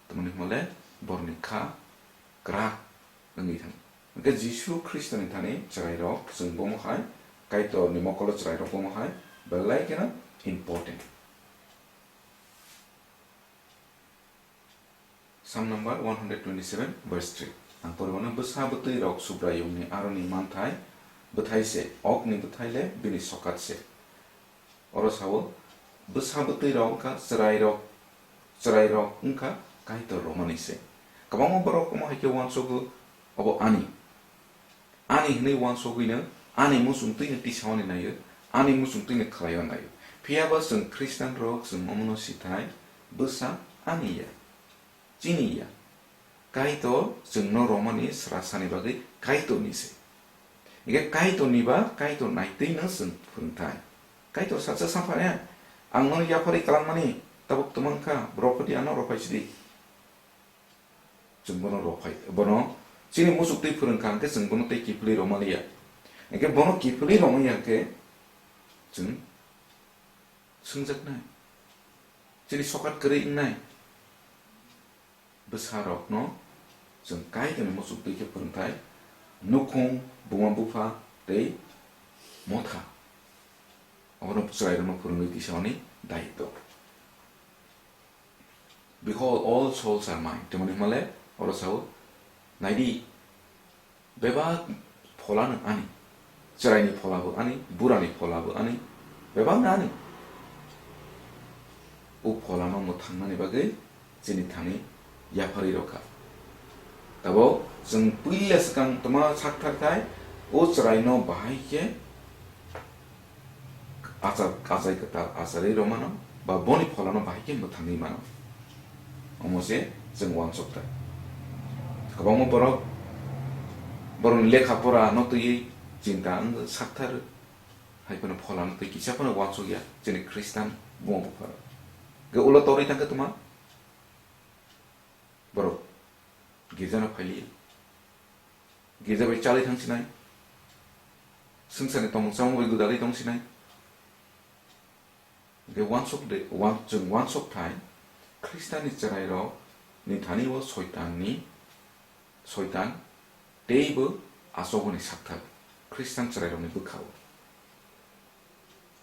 Tamoni hwnmale borokni kha kwrak wngwi thang. Hwnkhe Jisu Khristoni thani chwrairok chwng bomo hai, Kaitorni mokolo chwrairok bomo hai belai kheno important. Psalm number one hundred twenty-seven, verse three. Ang poriwano, "Bwsa bwtwi rok Subraiyungni aroni manthai bwthai se, okni bwthai le bini sokat se." Oro sao, bwsa bwtwi rok wngkha chwrai rok, chwrai rok wngkha Kaitor romani se. Kwbangma borok omo hai khe uansugo, obo ani. Ani hwnwi uansugwino, ani muchungtwino tisaoni naio, ani muchungtwino khlaio naio. Phiya ba chwng Khristian rok, chwng omono sithai, bwsa ani ya, chini ya. Kaitor chwngno romani srasani bagwi Kaitorni se. Hingkhe Kaitorni ba Kaitor naitwino chwng phwrwngthai. Kaitor saksa saphane, "Ang nono yapharwi kwlangmani, tabuk twmang kha, rw phadi ano, rw phai sidi." Chwng bono rw phai, bono chini muchuk twi phwrwng kha hwnkhe chwng bono tei kiphilwi rw maliya. Hwnkhe bono kiphilwi rw manya hwnkhe chwng swngjaknai. Chini sokat kwrwi wngnai. Bwsarokno chwng Kaitorni muchuk twi khe phwrwngthai, nukhung, buma bupha tei motha. Abono chwrairokno phwrwngwi tisa hwnwi daitw. "Behold, all souls are mine." Tei mani hwnmale oro sao, "Naidi, bebak pholano ani, chwraini pholabo ani, burani pholabo ani, bebakno ani." O pholano mwthangnani bagwi chini thani yapharwi rwkha. Tabuk chwng puila swkang tongma sakthar khai, o chwraino bahai khe achar, achai kwtal acharwi rwmano, ba boni pholano bahai khe mwthangwi mano. Omo se chwng uansuk thai. Kwbangma borok borokni lekha pora no twiwi chinta wng sakthar, hai phano pholano twi kisa phano uansuk ya chini Khristan buma bupharok. Ge ulo torwi thangkhe tongma borok girjano phailiya. Girja bai chalwi thang sinai. Swngcharni tongmung chamung bai gwdalwi tong sinai. Hwnkhe uansuk de, uan-, chwng uansuk thai, Khristanni chwrairokni thani o Soitanni, Soitan teibo achogoni sakthar Khristan chwrairokni bwkha-o.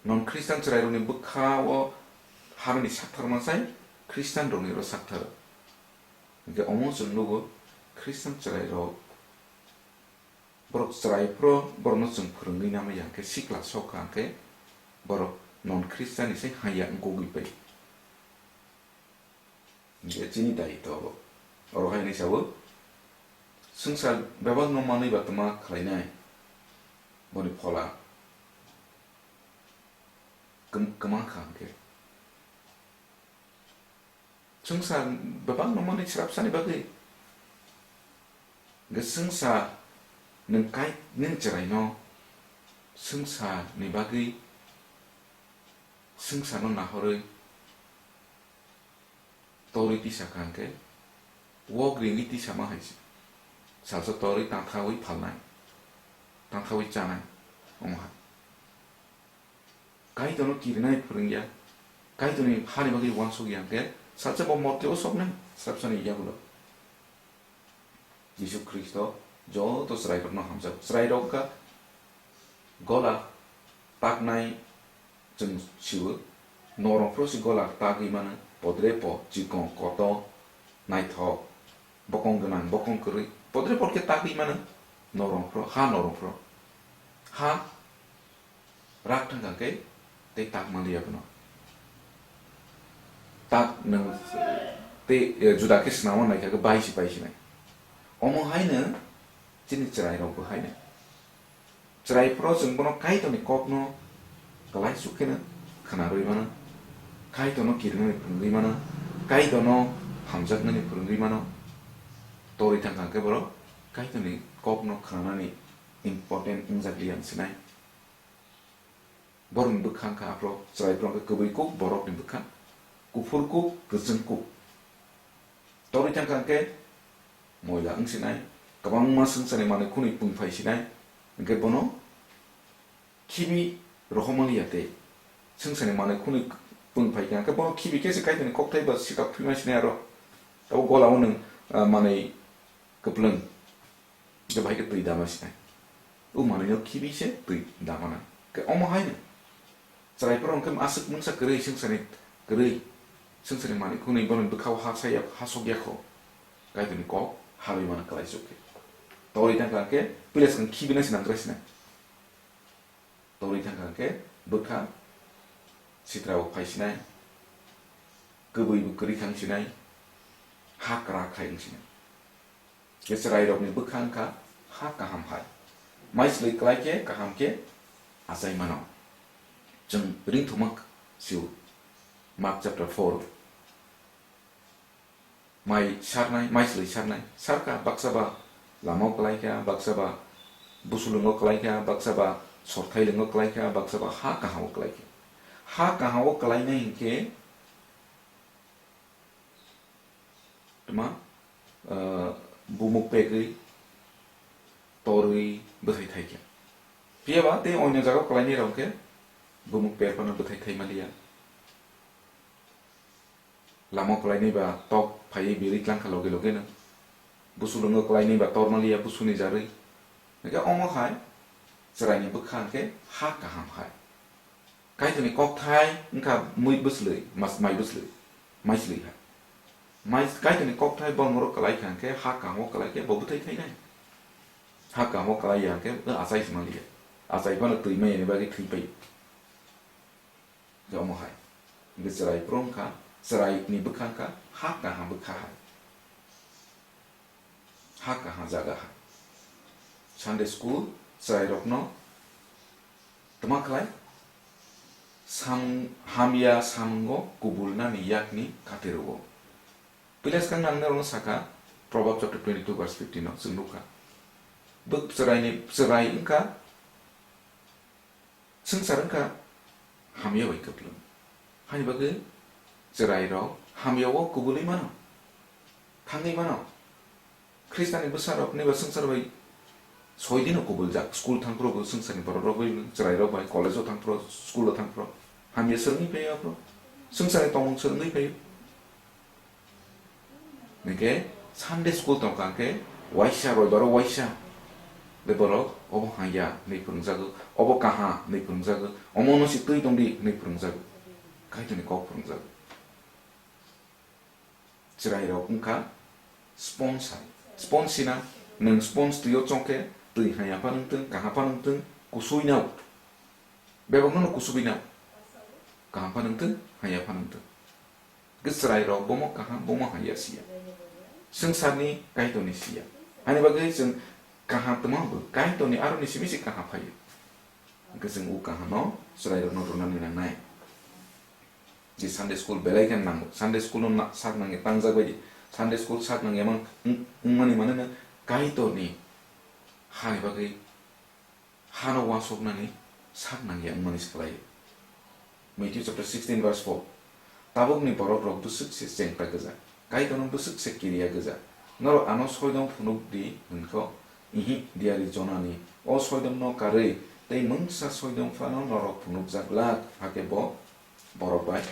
Non Khristan chwrairokni bwkha-o hamani sakthar mansai Khristan rokni ro sakthar. Hwnkhe omo chwng nugo Khristan chwrairok, borok chwrai phro borokno chwng phwrwngwi nangma ya hwnkhe sikla sok kha hwnkhe borok non Khristanni se haya wngkogwi pai. Hwnkhe chini daitw obo. Oro hai hwnwi sao, swngchar bebakno manwi ba twma khlainai, boni phola kwm-, kwma kha hwnkhe. Swngchar bebakno manwi srapsani bagwi. Hwnkhe swngchar nwng kai-, nwng chwraino swngcharni bagwi, swngcharno nahorwi torwi tisa kha hwnkhe, wok ringwi tisama hai se. Salsa torwi tangthawi phalnai, tangthawi chanai, omo hai. Kaitorno kirinai phwrwngya, Kaitorni hani bagwi uansukya hwnkhe, salsa bo mortio soknai, srapsani yagulo. Jisu Khristo joto chwrairokno hamjak. Chwrairok wngkha gola taknai, chwng sio, norok phoro se gola tagwi mano, podre pod, chikon, kotor, naithok, bokong gwnang, bokong kwrwi, podre pod khe tagwi mano, norok phoro, ha norok phoro. Ha rak thang kha khe tei tak manliya bono. Tak nwng tei, eh, juda khe swnamwi nai kha khe bai se bai se nai. Omo hai no chini chwrai rok bo hai no. Chwrai phoro chwng bono Kaitorni kokno kwlai suk kheno khna rwi mano. Kaitorno kirinani phwrwngwi mano. Kaitorno hamjaknani phwrwngwi mano. Torwi thang kha khe borok Kaitorni kokno khnanani important wngjak liya wng sinai. Borokni bwkha wngkha aphro chwrai phoro wngkha kwbwi kuk, borokni bwkha kuphur kuk, kwchwng kuk. Torwi thang kha hwnkhe moila wng sinai, kwbangma swngcharni manwi khwnwi pung phai sinai, hwnkhe bono khibi rohormani ya tei swngcharni manwi khwnwi pung phai kha hwnkhe bono khibi khe se Kaitorni kokthai ba sikap phima sinai aro. Abo gola o nwng, ah, manwi kwplwng. Hwnkhe bahai khe twi dama sinai. O manwino khibi se twi dama nang. Khe omo hai no. Chwrai phoro hwnkhe aswk mungsa kwrwi swngcharni kwrwi. Swngcharni manwi khwnwi bono bwkhao ha saya, ha sokya kho. Kaitorni kok halwi mano kwlai chuk khe. Torwi thang kha hwnkhe puila swkang khibi nang sinang kwrwi sinai. Torwi thang kha khe bwkha sitra bo phai sinai, kwbwi bo kwrwi thang sinai, ha kwrak khai wng sinai. Khe chwrai rokni bwkha wngkha ha kaham hai. Mai swlwi kwlai khe kaham khe achai mano. Chwng ringthoma sio, Mark chapter four. Mai sarnai, mai swlwi sarnai, sarkha, baksa ba lama o kwlai kha, baksa ba busulung o kwlai kha, baksa ba sorthai lung o kwlai kha, baksa ba ha kaham o kwlai kha. Ha kaham o kwlainai hinkhe tma, ah, bumuk pegwi torwi bwthai thai kha. Phiya ba tei oino jaga o kwlainai rok khe bumuk per phano bwthai thai maliya. Lama kwlainai ba tok phaiwi birwi tlang kha loge loge no. Busulung o kwlainai ba tor maliya busuni jarwi. Hwnkhe omo hai chwraini bwkha hwnkhe ha kaham hai. Kaitorni kokthai wngkha mui bwslwi, mas-, mai bwslwi, mai slwi hai. Mai, Kaitorni kokthai borok kwlai kha hwnkhe ha kamo kwlai khe bo bwthai thainai. Ha kamo kwlai ya hwnkhe o achai se manliya. Achai phano twi maya ni bagwi thwi pai. Omo hai. Hwnkhe chwrai phuru wngkha, chwraini bwkha wngkha ha kaham bwkha hai. Ha kaham jaga hai. Sunday school chwrairokno tma khlai? Samung, hamya samungo kubulnani yakni khatiro. Puila swkang nang norokno sakha, Proverbs chapter twenty-two verse fifteen no chwng nukha. Bwk chwraini, chwrai wngkha, swngchar wngkha hamya bai kwplwng. Hani bagwi chwrairok hamyao kubulwi mano, thangwi mano. Khristani bwsarok naiba swngchar bai soi dino kubuljak. School thangphuru bo swngcharni bororok bai, chwrairok bai, college-o thangphuru, school-o thangphuru hamya swrwngwi phaio aphuru. Swngcharni tongmung swrwngwi phaio. Hwnkhe Sunday school tongkha hwnkhe waisa, roibaro waisa. Be borok obo hamya hinwi phwrwngjago, obo kaham hinwi phwrwngjago, omono se twi tongdi hinwi phwrwngjago. Kaitorni kok phwrwngjago. Chwrairok wngkha sponge hai. Sponge sina, nwng sponge twi-o chongkhe twi hamya phano wngtwng, kaham phano wngtwng, kusui nao. Bebakno no kusugwi nao. Kaham phano wngtwng, hamya phano wngtwng. Hwnkhe chwrairok bomo kaham, bomo hamya siya. Swngcharni Kaitorni siya. Hani bagwi chwng kaham tongma hwnbo Kaitorni aroni simi se kaham phaio. Hwnkhe chwng o kahamno chwrairokno rwnani nangnai. Je Sunday school belai khe nango. Sunday school-no na-, sak nangya tangjak bai di. Sunday school sak nangya mang-, wng-, wngmani mane no Kaitorni hani bagwi hano uansuknani sak nangya wngmani se khlai. Matthew chapter sixteen verse four. Tabukni borokrok bwswk se chengta gwja, Kaitorno bwswk se kiriya gwja. Norok ano soidom phunuk di hwnkho, ihi, diyari Jonani o soidomno karwi tei mungsa soidom phano norok phunukjak glak, hakhe bo borok bai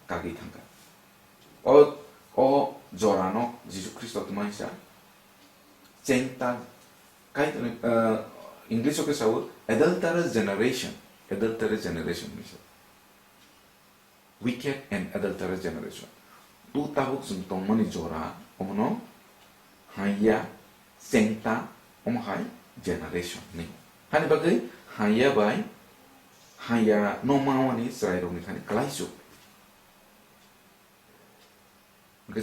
kagwi thangkha. O, o jorano Jisu Khristo tma hwnsa chengta, Kaitorni, ah, English-o khe sao adulterous generation, adulterous generation hwnwi sao. Wicked and adulterous generation. Tu tabuk chwng tongmani jora, omono haiya, chengta, omo hai generation ni. Hani bagwi haiya bai haiya no mawani chwrairokni thani kwlaisuk. Hwnkhe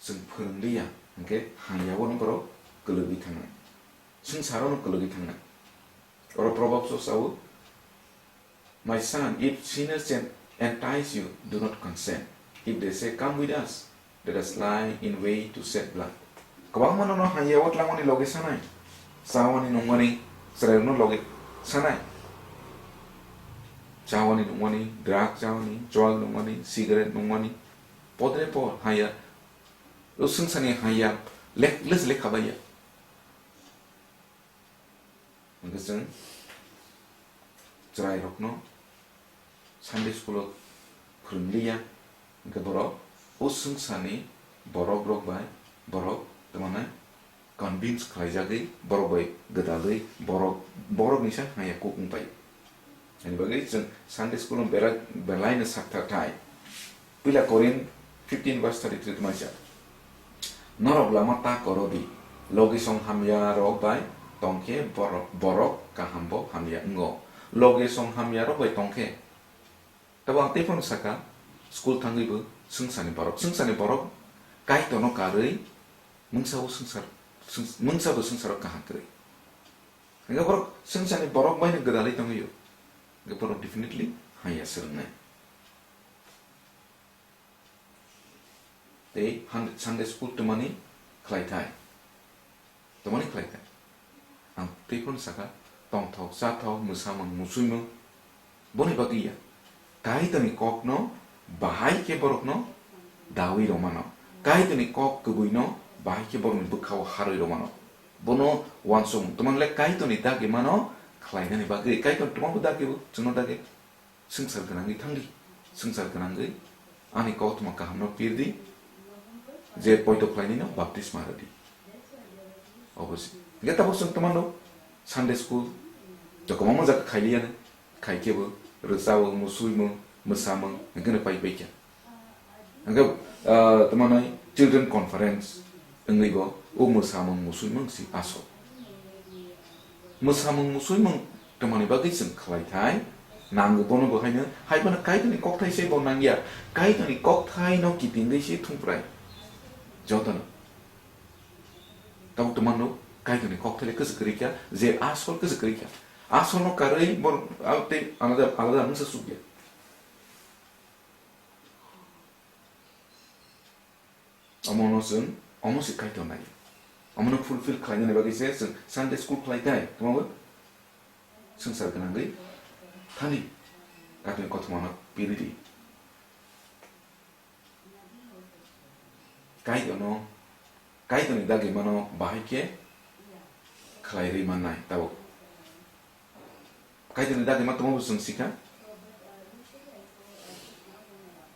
chwng phwrwng liya, hwnkhe hamyao no borok kwlwgwi thangnai, swngcharo no kwlwgwi thangnai. Oro Proverbs o sao, "My son, if sinners en-, entice you, do not consent. If they say, 'Come with us,' let us lie in wait to shed blood." Kwbangma nono hamyao twlangmani logi sanai, chawani nungmani chwrairokno logi sanai, chawani nungmani, drug chawani, chuak nungmani, cigarette nungmani, podre pod hamya, o swngcharni hamya lek-, les lekha baiya. Hwnkhe chwng chwrairokno Sunday school-o phwrwng liya, hwnkhe borok o swngcharni borok rok bai borok tamo nai convince khlaijagwi, borok bai gwdalwi borok, borokni sa hamya kuk wng pai. Ani bagwi chwng Sunday school-o bera-, belaino sakthar thai. Puila Korin fifteen verse thirty-three tma sa, "Norok lama ta koro di, logisong hamya rok bai tongkhe borok, borok kaham bo hamya wngo. Logisong hamya rok bai tongkhe." Tabo ang tei phano saka, school thangwi bo swngcharni borok, swngcharni borok Kaitorno karwi mungsa bo swngchar, swng-, mungsa bo swngcharo kaham kwrwi. Hwnkhe borok swngcharni borok baino gwdalwi tongwi o. Hwnkhe borok definitely hamya swrwngnai. Tei han-, Sunday school twmani khlaithai. Twmani khlaithai. Ang tei phano sakha, tongthok, chathok, mwsamung, musuimung, boni bagwi ya. Kaitorni kokno bahai khe borokno dawi rwmano. Kaitorni kok kwbwino bahai khe borokni bwkhao harwi rwmano. Bono uansukmung twmani le Kaitorni dagi mano khlainani bagwi. Kaitor twmabo dagi bo, chwngno dagi. Swngchar gwnangwi thangdi, swngchar gwnangwi ani koktma kahamno pirdi, je poito khlainino baptisma rwdi. Obo se. Hwnkhe tabuk chwng twmano Sunday school, to kwbangma jaga khailiyano, khaikhe bo rwchapmung, musuimung, mwsamung, hwnkhe no pai paikha. Hwnkhe, ah, tamo nai children conference wngwi bo o mwsamung, musuimung si asol. Mwsamung, musuimung tongmani bagwi chwng khlai thai, nango bono bo haino, hai bono Kaitorni kokthai se bo nangya, Kaitorni kokthai no kitingwi se thungprai. Jotono. Tabuk tongmano Kaitorni kokthai le kwchwk kwrwi kha, je asol kwchwk kwrwi kha. Asol no karwi bor-, a-, tei alada, alada mungsa sukya. Omono chwng, omo se Kaitor nai. Omono fulfill khlainani bagwi se chwng Sunday school khlai thai, tamo bo swngchar gwnangwi thani Kaitorni kothomano piri di. Kaitorno, Kaitorni dagimano bahai khe khlai rwi mannai tabuk. Kaitorni dagima tamo bo chwng sikha,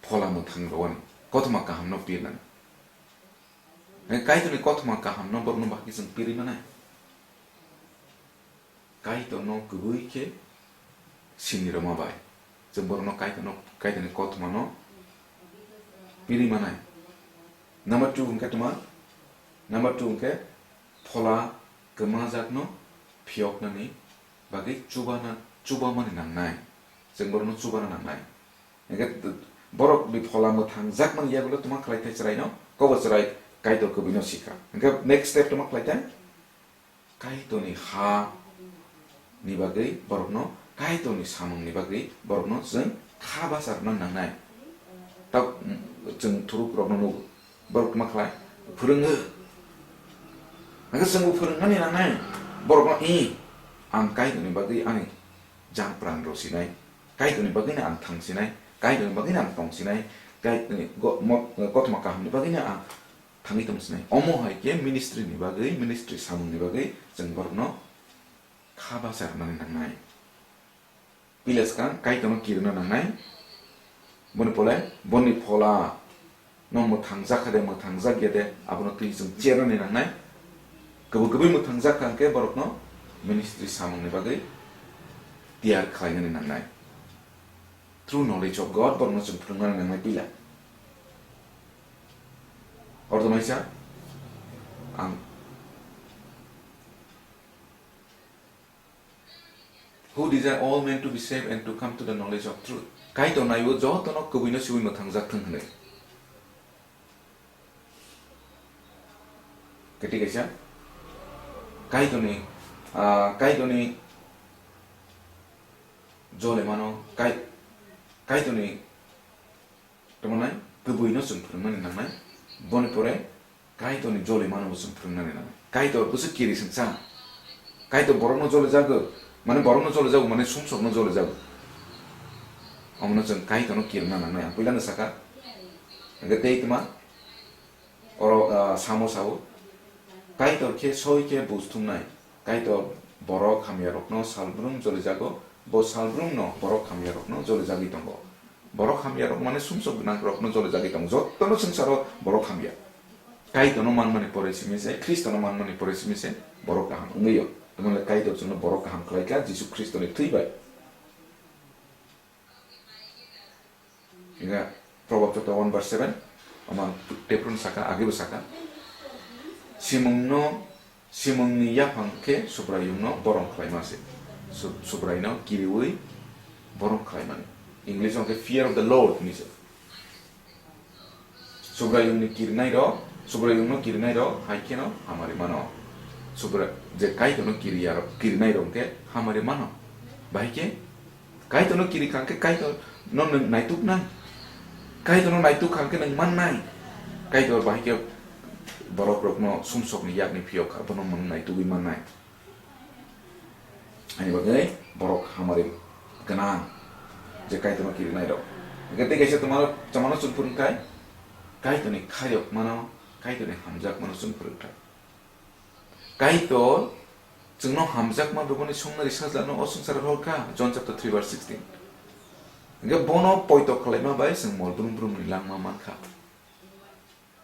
phola mwthang rwani, kothoma kahamno pirnani. Kaitorni kothoma kahamno borokno bahai khe chwng pirwi mannai. Kaitorno kwbwi khe sini rwma bai. Chwng borokno Kaitorno, Kaitorni kothomano pirwi manai. Number two hwnkhe tma? Number two hwnkhe phola kwmajakno phiyoknani bagwi chubana, chubamani nangnai. Chwng borokno chubana nangnai. Hwnkhe borok ni phola mwthangjakmani yagulo tma khlai thai chwraino? Kobo chwrai Kaitor kwbwino sikha. Hwnkhe next step tma khlai thai? Kaitorni ha ni bagwi borokno, Kaitorni samungni bagwi borokno chwng kha basa rwna nangnai. Tak, mm, chwng thuruk rokno nugo. Borok ma khlai? Phwrwngo. Hwnkhe chwngbo phwrwngnani nangnai. Borokno, "I, ang Kaitorni bagwi ani jang pran rw sinai. Kaitorni bagwino ang thang sinai. Kaitorni bagwino ang tong sinai. Kaitorni go-, mo-, kothoma kahamni bagwino ang thangwi tong sinai." Omo hai khe ministry ni bagwi, ministry samung ni bagwi chwng borokno kha basa rwnani nangnai. Pila swkang Kaitorno kirina nangnai. Boni pole boni phola no mwthangjak kha de, mwthangjak ya de, abono twi chwng chernani nangnai. Kwbwi kwbwi mwthangjak kha hwnkhe borokno ministry samung ni bagwi tiyar khlainani nangnai. True knowledge of God borokno chwng phwrwngmani nangnai puila. Orthomaisa ang "Who desire all men to be saved and to come to the knowledge of truth." Kaitor naibo jotono kwbwino siwi mwthangjak thwng hwnwi. Kati kaisa Kaitorni, ah, Kaitorni jolemano, Kai-, Kaitorni tongmani kwbwino chwng phwrwngmani nangnai. Boni pore Kaitorni jolemano bo chwng phwrwngnani nangnai. Kaitor bwswk kiri swngchang. Kaitor borokno jole jago, mane borokno jole jago, mane sumsokno jole jago. Omono chwng Kaitorno kirina nangnai. Ang puilano saka. Hwnkhe tei tma? Oro, ah, samo sao, Kaitor khe soi khe buj thumnai. Kaitor borok hamyarokno salbrum jole jago, bo salbrumno borok hamyarokno jole jagwi tongo. Borok hamyarok mane sumsok gwnangrokno jole jagwi tongo. Jottono swngcharo borok hamya. Kaitorno manmani pore simi se, Khristono manmani pore simi se borok kaham wngwi o. Tamoni Kaitor chwngno borok kaham khlai kha Jisu Khristoni thwi bai. Hingkha Proverb chapter one verse seven, omo ang tephuru saka, agebo saka. Simungno, simungni yaphang khe Subraiyungno borom khlaima se. Su-, Subraino kiriwi borom khlaimani. English hwnkhe fear of the Lord hwnwi se. Subraiyungni kirinairok, Subraiyungno kirinairok hai kheno hamari mano. Subra-, je Kaitorno kiriyarok, kirinairok hwnkhe hamari mano. Bahai khe Kaitorno kiri kha hwnkhe Kaitorno nwng naituk nai. Kaitorno naituk kha hwnkhe nwng mannai. Kaitor bahai khe borokrokno sumsokni yakni phiyok kha, bono nwng naitugwi mannai. Ani bagwi borok hamari gwnang je Kaitorno kirinairok. Hwnkhe tei kaisa tongmano, tongmano chwng phwrwngthai, Kaitorni khairokmano, Kaitorni hamjakmano chwng phwrwngthai. Kaitor chwngno hamjakma beboni songna ri sajlano o swngcharo rohor kha, John chapter three verse sixteen. Hwnkhe bono poito khlaima bai chwng mol brum brumni langma mankha.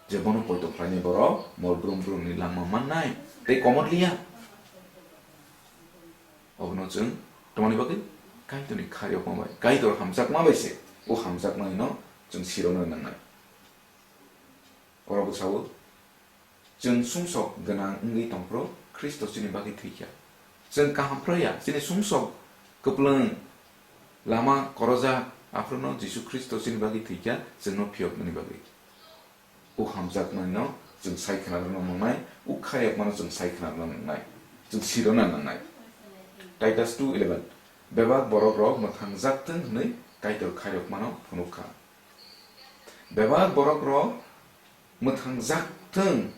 Je bono poito khlainai borok mol brum brumni langma mannai tei komor liya. Obono chwng tongmani bagwi Kaitorni khairokma bai, Kaitor hamjakma bai se o hamjakmani no chwng sirokna nangnai. Oro bwsao chwng sumsok gwnang wngwi tongphuru Khristo chini bagwi thwikha. Chwng kaham phwrwya, chini sumsok kwplwng lama korojak, aphuru no Jisu Khristo chini bagwi thwikha, chwngno phiyoknani bagwi. O hamjakmani no chwng sai khna rwna nangnai, o khairokma no chwng sai khna rwna nangnai, chwng sirokna nangnai. Titus two eleven, bebak borok rok mwthangjak thwng hwnwi Kaitor khairokma no phunuk kha. Bebak borok rok mwthangjak thwng.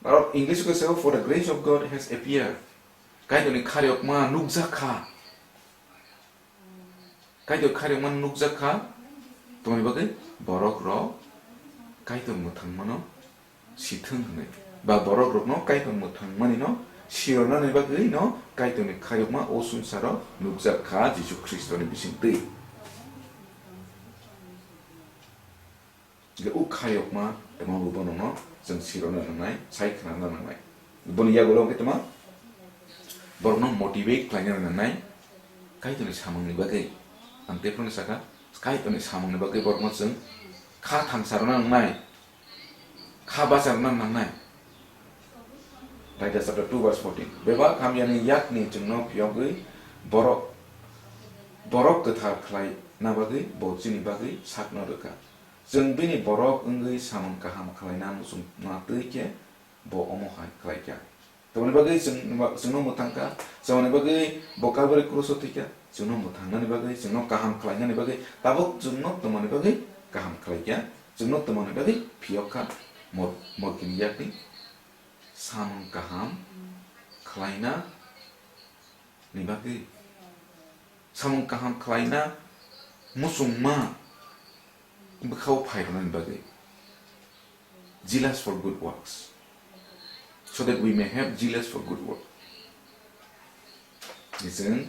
Borok English ko sao, "For the grace of God has appeared." Kaitorni khairokma nukjak kha. Kaitor khairokma nukjak kha. Tongni bagwi borok rok Kaitor mwthangmano sithwng hwnwi. Ba borok rokno Kaitor mwthangmani no siroknani bagwi no Kaitorni khairokma o sumsaro nukjak kha Jisu Khristoni bisingtwi. Hingke o khayokma tongma bo bono no chwng sirokna nangnai, sai khna nangnai. Boni yagulo hingke tongma borokno motivate khlaina nangnai, Kaitorni samungni bagwi. Ang tei phano saka, Kaitorni samungni bagwi borokno chwng kha thangsarwna nangnai, kha bacharwna nangnai. Titus chapter two verse fourteen. Bebak hamyani yakni chwngno phiyogwi borok, borok kwthar khlaina bagwi bo chini bagwi sakno rwkha. Chwng bini borok wngwi samung kaham khlaina muchungma twi khe bo omo hai khlai kha. Tamoni bagwi chwng, chwngno mwthang kha, chwngno bagwi bo Kalvari kruso thwi kha, chwngno mwthangnani bagwi, chwngno kaham khlainani bagwi, tabuk chwngno tamoni bagwi kaham khlai kha, chwngno tamoni bagwi phiyok kha, mor-, morkini yakni samung kaham khlaina ni bagwi. Samung kaham khlaina muchungma bwkhao phairwnani bagwi. Zealous for good works. So that we may have zealous for good work. Chwng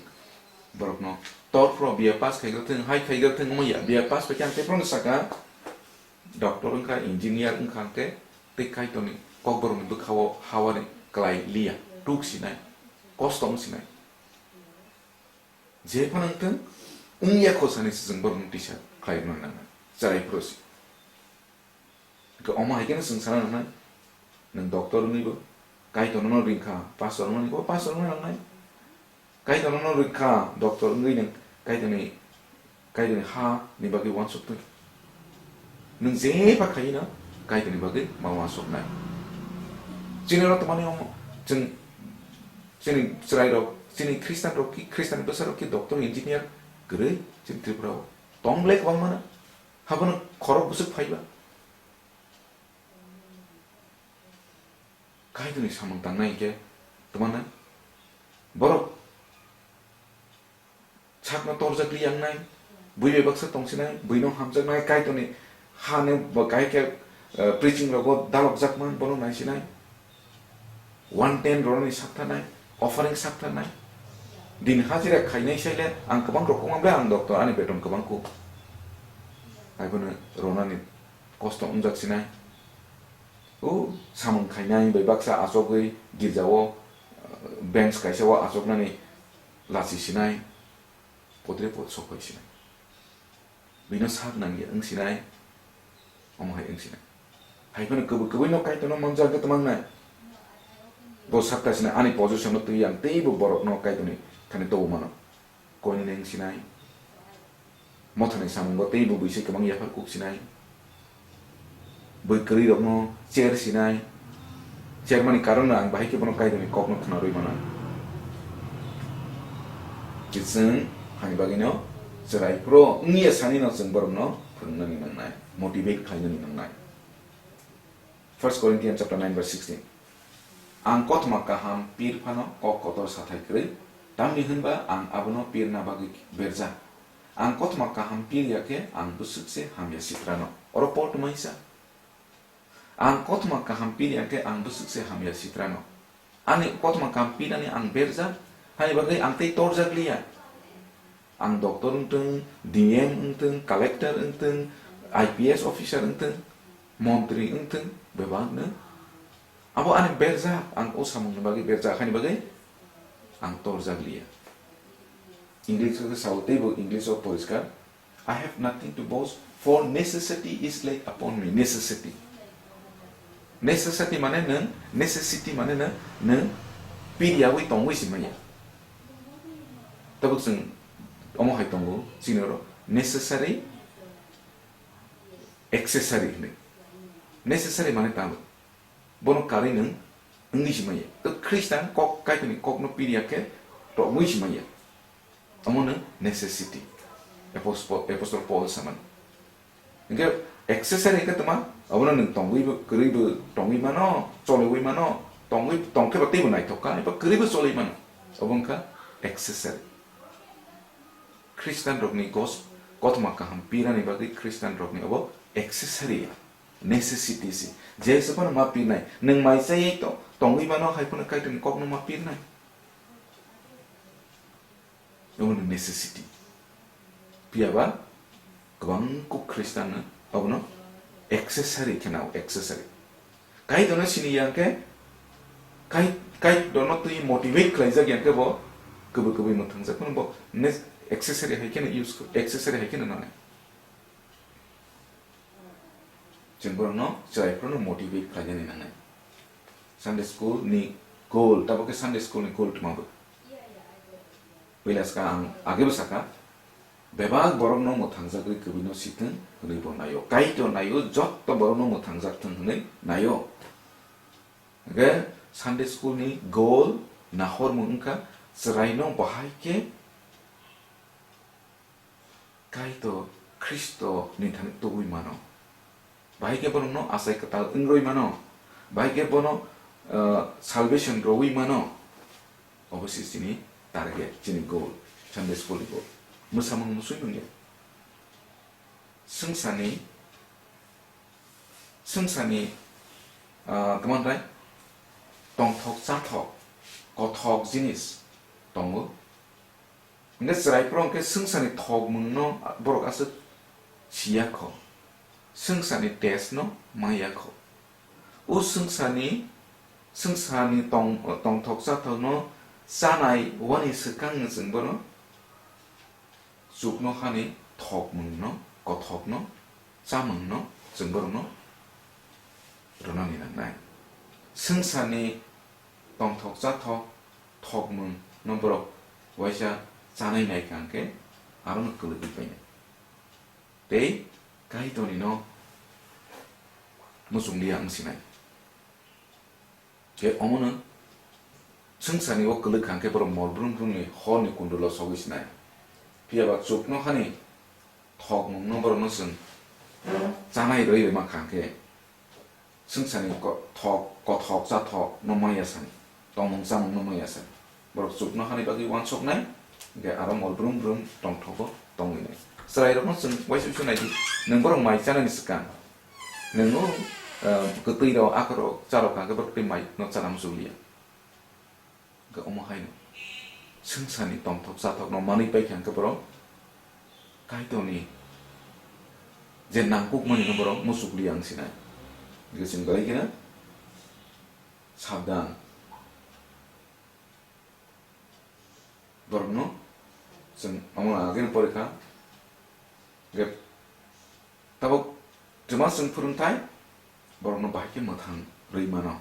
borokno torphro B A pass khaigra thwng, hai khaigra thwng wngya, B A pass bai khe ang tei borokno saka, doctor wngkha, engineer wngkha hwnkhe tei Kaitorni kokborokni bwkhao hawani klai liya, tuk sinai, kosto wng sinai. Je phano wngthwng, wngya kho sani se chwng borokno tisa khlai rwna nangna, chwrai phuru se. Hwnkhe omo hai kheno chwng sana nangnai, nwng doctor wngwi bo, Kaitor nono ringkha, pastor wngmani bo pastor wngna nangnai. Kaitor nono ringkha, doctor wngwi nwng Kaitorni, Kaitorni ha ni bagwi uansuk twi. Nwng jeba khaino Kaitorni bagwi ma uansuknai. Chini oro tongmani omo chwng, chini chwrairok, chini Khristanrok ki, Khristanni bwsarok ki doctor, engineer kwrwi chini Tripura o. Tong le kwbangmano. Habono khorok bwswk phaiba. Kaitorni samung tangnai hinkhe twmana borok sakno torjak li yangnai, bui bai baksa tongsinai, buino hamjaknai, Kaitorni hani bo kahai khe, eh, preaching rogo dalokjakma bono naisinai, one ten roroni saktharnai, offering saktharnai, din hajira khainai saile ang kwbang rokong ble ang doctor ani beton kwbang kuk, aibono ronani kosto wngjak sinai. O samung khainai bai baksa achogwi girjao, eh, bench kaisa o achoknani lachi sinai, podre pod sok phai sinai. Bino sak nangya wng sinai, omo hai wng sinai. Hai phano kwbwi kwbwi no Kaitorno manjak khe twmangnai. Bo sakta sinai ani position no twi ang teibo borokno Kaitorni thani tobo mano. Koinene wng sinai. Mothani samungo tei bo buisi kwbang yaphar kuk sinai. Bui kwrwi rokno chair sinai. Chair mani karon no ang bahai khe bono Kaitorni kokno khna rwi mano. Chwng hani bagwino chwrai phuru wngya sani no chwng borokno phwrwngnani nangnai, motivate khlainani nangnai. First Corinthians chapter nine verse sixteen. Ang kothoma kaham pir phano kok kotor sathai kwrwi, tamni hwnba ang abono pirna bagwi berjak. Ang kothoma kaham pir ya khe ang bwswk se hamya sitrano. Oro Paul tongmani sa. Ang kothoma kaham pir ya khe ang bwswk se hamya sitrano. Ani kothoma kaham pirnani ang berjak, hani bagwi ang tei torjak liya. Ang doctor wngthwng, D M wngthwng, collector wngthwng, I P S officer wngthwng, montri wngthwng, bebakno. Abo ani berjak, ang o samungni bagwi berjak, hani bagwi ang torjak liya. English o sao teibo English o poriskar. "I have nothing to boast, for necessity is laid upon me." Necessity. Necessity mane nwng, necessity mane nwng, nwng piriyawi tongwi si manya. Tabuk chwng omo hai tongo, chini oro necessary, accessory hinwi. Necessary mane tamo? Bono karwi nwng wngwi si manya. To Khristan kok, Kaitorni kokno piriya khe tongwi si manya. Omo nwng necessity. Apostle, Apostle Paul samani. Hingke accessory hingke tma? Obono nwng tongwi bo, kwrwi bo tongwi mano, choliwi mano, tongwi, tongkhe bo teibo naithok kha, eba kwrwi bo choliwi mano. Obo wngkha accessory. Khristan rokni gos-, kothoma kaham pirani bagwi Khristan rokni obo accessory, necessity se. Jesa phano ma pirnai, nwng mai chayai to, tongwi mano hai phano Kaitorni kokno ma pirnai. Obono necessity. Phiya ba kwbang kuk Khristanno obono accessory khe nao, accessory. Kaitorno sini ya hwnkhe, kai-, Kaitorno twi motivate khlaijak ya hwnkhe bo kwbwi kwbwi mwthangjak phano bo ne-, accessory hai kheno use kho-, accessory hai kheno nanai. Chwng borokno chwrai phano motivate khlainani nangnai. Sunday school ni goal, tabuk khe Sunday school ni goal tma bo? Puila saka ang, age bo saka, bebak borokno mwthangjagwi kwbwino sitwng hwnwi bo naio. Kaitor naio, jotto borokno mwthangjak thwng hwnwi naio. Hwnkhe Sunday school ni goal nahormung wngkha chwraino bahai khe Kaitor Khristo ni thani tubui mano. Bahai khe borokno achai kwtal wngroi mano. Bahai khe bono, ah, salvation rwui mano. Obo se chini target, chini goal, Sunday school ni goal. Mwsamung musui mungya. Swngcharni, swngcharni, ah, tamo hwnbai? Tongthok, chathok, kothok jinis tongo. Hingke chwrai phoro hingke swngcharni thokmungno borok aswk siya kho, swngcharni taste no maya kho. O swngcharni, swngcharni tong-, tongthok chathokno chanai wani swkang chwng bono chuknohani thokmungno, kothokno, chamungno chwng borokno rwnani nangnai. Swngcharni tongthok chathok thokmungno borok waisa chanai naikha hwnkhe arono kwlwgwi painai. Tei Kaitornino muchungliya wngsinai. Khe omono swngcharni o kwlwkha hwnkhe borok mol brum brumni horni kundulo sogwi sinai. Phiya ba chuknohani thokmungno borokno chwng chanai rwi rwma kha hwnkhe, swngcharni ko-, thok, kothok, chathok no maya sani, tongmung chamung no maya sani. Borok chuknohani bagwi uansuknai, hwnkhe aro mol brum brum tongthogo tongwinai. Chwrairokno chwng uaisa uaisa naidi, nwng borok mai chanani swkang, nwng o, ah, kwtwi rok, akhor rok, charok kha hwnkhe borok tei mai no chana muchungliya. Hwnkhe omo haino swngcharni tongthok chathokno manwi paikha hwnkhe borok Kaitorni je nangkukmani no borok muchukliya wngsinai. Hwnkhe chwng belai kheno sabdan. Borokno chwng omo ageno porikha. Hwnkhe tabuk twma chwng phwrwngthai borokno bahai khe mwthang rwi mano,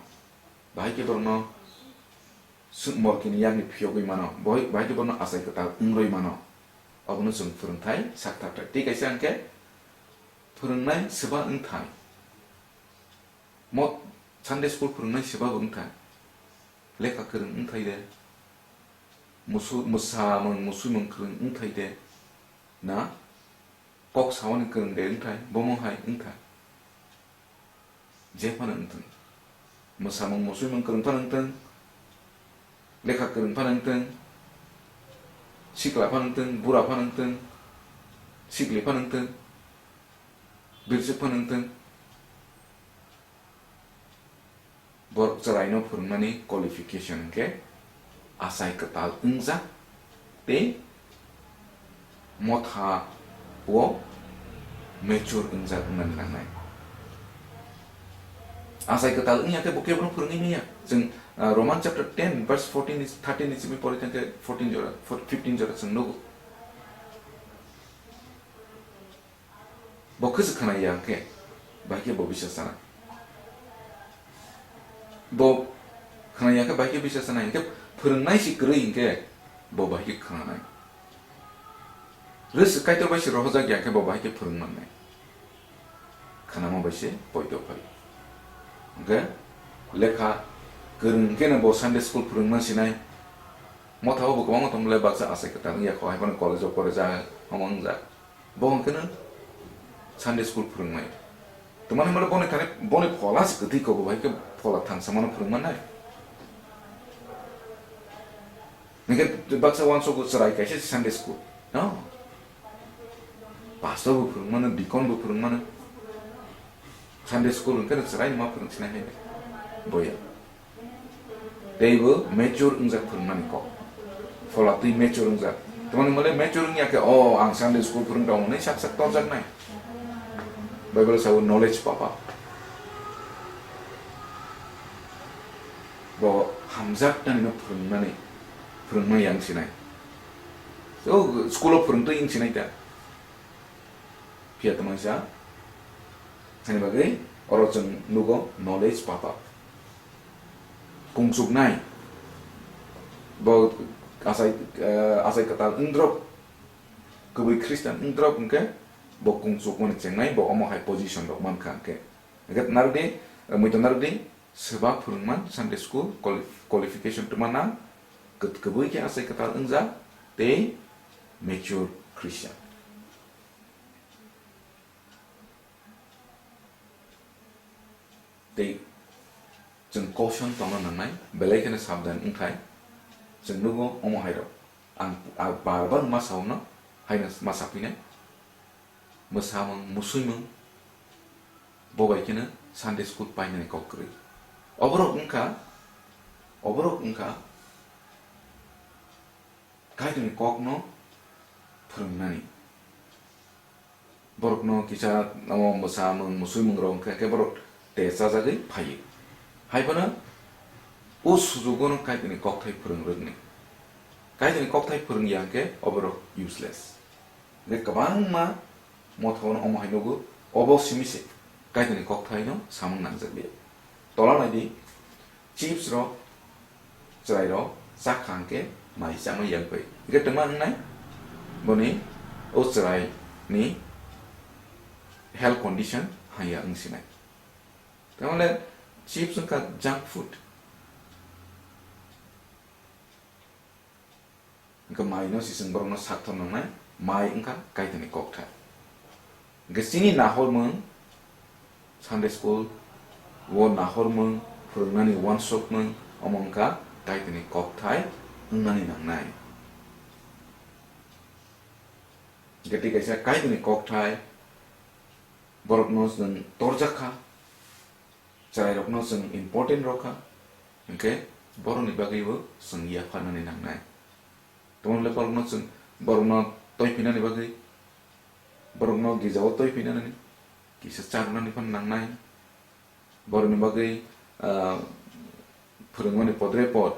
bahai khe borokno sw-, morkini yakni phiyogwi mano, bohai-, bahai khe borokno achai kwtal wngrwi mano. Obono chwng phwrwngthai sak thapthai. Tei kaisa hwnkhe phwrwngnai swba wngthai. Mo Sunday school phwrwngnai swba bo wngthai. Lekha kwrwng wngthai de. Musu-, mwsamung, musuimung kwrwng wngthai de. Na? Kok saoni kwrwng de wngthai, bomo hai wngthai. Je phano wngthwng. Mwsamung musuimung kwrwng phano wngthwng. Lekha kwrwng phano wngthwng. Sikla phano wngthwng, bura phano wngthwng. Sikli phano wngthwng. Birswk phano wngthwng. Borok chwraino phwrwngmani qualification hwnkhe achai kwtal wngjak tei motha o mature wngjak wngnani nangnai. Achai kwtal wngya khe bo kebono phwrwngwi manya. Chwng, ah, Roman chapter ten verse fourteen ni, thirteen ni simi pori thangkhe fourteen jora, four-, fifteen jora chwng nugo. Bo khwswk khwnai ya hwnkhe, bahai khe bo bisa sanai. Bo khwnai ya khe bahai khe bisa sanai, hwnkhe phwrwngnai se kwrwi hwnkhe bo bahai khe khwnanai. Rwswk Kaitor bai se rohorjak ya khe bo bahai khe phwrwng mannai. Khwnama bai se poito phai. Hwnkhe lekha kwrwng khe no bo Sunday school phwrwng man sinai. Motha o bo kwbangma tong le baksa achai kwtal wngya kho, hai phano college o pore ja omo wngjak. Bo hwnkhe no Sunday school phwrwngmai. Twmani hwnba boni thani boni phola se kwtwi kok bai khe phola thangsa mano phwrwng mannai. Hwnkhe baksa uansukgo chwrai kaisa Sunday school. No? Pastor bo phwrwng mano, deacon bo phwrwng mano. Sunday school hwnkhe no chwrai ma phwrwng sinai hai. Boya. Teibo mature wngjak phwrwngmani kok. Phola twi mature wngjak. Tamoni mole mature wngya khe, "O, ang Sunday school phwrwng tong," hwnwi sak sak torjaknai. Bible sao knowledge papa. Bo hamjak nani no phwrwngmani, phwrwngmani yang sinai. O, school o phwrwngtwi wng sinai ta. Phiya tongmani sa. Hani bagwi oro chwng nugo knowledge papa. Kungsuknai. Bo achai, eh, achai kwtal wngdrop, kwbwi Christian wngdrop hwnkhe bo kungsukmani chengnai, bo omo hai position rok mankha hwnkhe. Hwnkhe narwkdi, eh, muitu narwkdi, swba phwrwngman Sunday school quali-, qualification twma nang, kwt-, kwbwi khe achai kwtal wngjak tei mature Christian. Tei chwng caution tongna nangnai, belai kheno sabdan wngthai. Chwng nugo omo hairok. Ang, ang bar bar ma sao no, haino ma saphinai. Mwsamung, musuimung, bo bai kheno Sunday school painani kok kwrwi. Oborok wngkha, oborok wngkha Kaitorni kokno phwrwngnani. Borokno kisa omo mwsamung, musuimung rok wngkha khe borok te chajagwi phaio. Hai phano o sujugo no Kaitorni kokthai phwrwng rwkni. Kaitorni kokthai phwrwng ya hwnkhe oborok useless. Hwnkhe kwbangma motha-o no omo hai nugo, obo simi se Kaitorni kokthai no samung nangjak liya. Tola nai di, chips rok, chwrai rok chak kha hwnkhe mai chama yang pai. Hwnkhe twma wngnai boni o chwrai ni health condition haya wng sinai. Tamole chips wngkha junk food. Hwnkhe mai no se chwng borokno sakthor nangnai, mai wngkha Kaitorni kokthai. Hwnkhe chini nahormung, Sunday school o nahormung, phwrwngnani uansukmung, omo wngkha Kaitorni kokthai wngnani nangnai. Hwnkhe tei kaisa Kaitorni kokthai borokno chwng torjak kha, chwrairokno chwng important rw kha, hwnkhe borokni bagwibo chwng yapharnani nangnai. Tamoni le borokno chwng, borokno toiphinani bagwi, borokno girjao toiphinani, kisa charwnani phano nangnai. Borokni bagwi, ah, phwrwngmani podre pod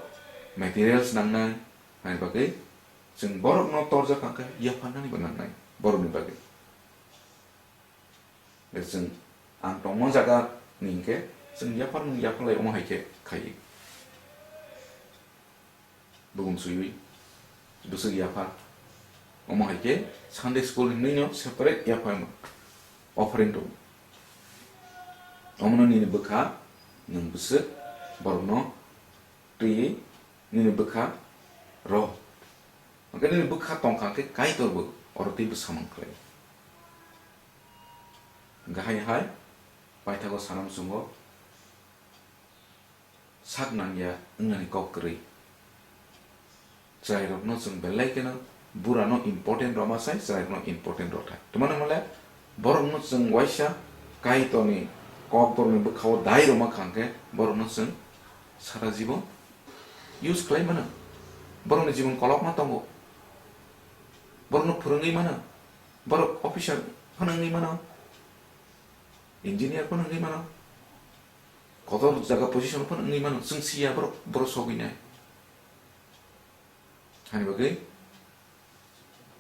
materials nangnai, hai bagwi chwng borokno torjak kha khe yapharnanibo nangnai borokni bagwi. Chwng ang tongma jaga ni hwnkhe chwng yapharmung yapharlai omo hai khe khai. Bugum swiwi bwswk yaphar. Omo hai khe Sunday school hinwi no separate yaphar offering tongo. Omono nini bwkha nwng bwswk borokno twiwi nini bwkha rw. Hwnkhe nini bwkha tongkha khe Kaitor bo oro twi bwsamung khlai. Hwnkhe hai hai paithago sana muchungo sak nangya wngnani kok kwrwi. Chwrairokno chwng belai kheno burano important rwma sai chwrairokno important rwthai. Twmani hwnle borokno chwng waisa Kaitorni kok borokni bwkhao dai rwma kha hwnkhe borokno chwng sara jibon use khlai mano. Borokni jibon kolokma tongo. Borokno phwrwngwi mano. Borok officer phano wngwi mano. Engineer phano wngwi mano. Kotor jaga position phano wngwi mano. Chwng siya borok, borok sogwi nai. Hani bagwi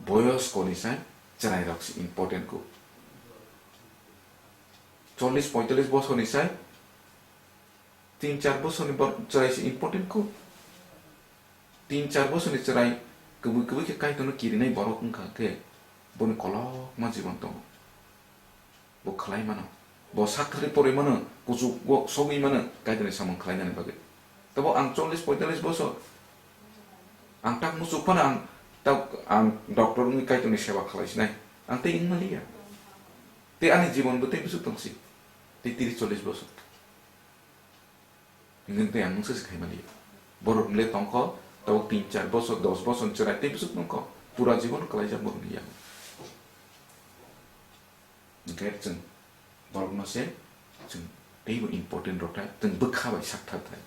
boyosko ni sai chwrairok se important kho. Chollish pointallish bosorni sai tin char bosorni bor-, chwrai se important kho. Tin char bosorni chwrai kwbwi kwbwi khe Kaitorno kirinai borok wngkha khe boni kolokma jibon tongo. Bo khlai mano. Bo sakthari porwi mano, kuchuk bo sogwi mano, Kaitorni samung khlainani bagwi. Tabo ang chollish pointallish bosor, ang tak muchuk phano ang tak, ang doctor wngwi Kaitorni seba khlai sinai. Ang tei wngma liya. Tei ani jibon bo tei bwswk tongsi. Tei tris chollish bosor. Hingkhe tei ang mungsa se khaimani. Borok le tongkho, tabuk tin char bosor, dos bosor chwrai tei bwswk tongkho. Pura jibon kwlaijak borokni yago. Hingkhe chwng borokno se chwng teibo important rok thai, chwng bwkha bai sak thar thai.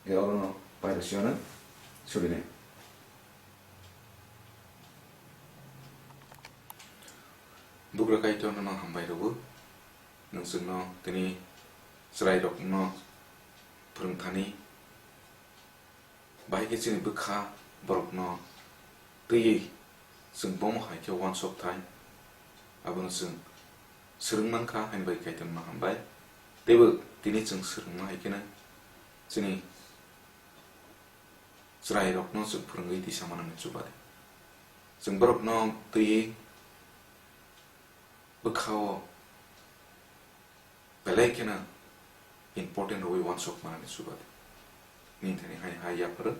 Hingkhe orono pairosiyano surinai. Bugra Kaitorno no hambai rwgo. Nwng chwngno tini chwrairokno phwrwngthani, bahai khe chini bwkha borokno twiwi chwng bomo hai khe uansuk thai, abono chwng swrwng mankha, haini bagwi Kaitorno hambai. Teibo tini chwng swrwngma hai kheno chini chwrairokno chwng phwrwngwi tisa manani chuba di. Chwng borokno twiwi bwkha-o belai kheno important rwui uansuk manani chuba di. Nini thani hai hai yapharo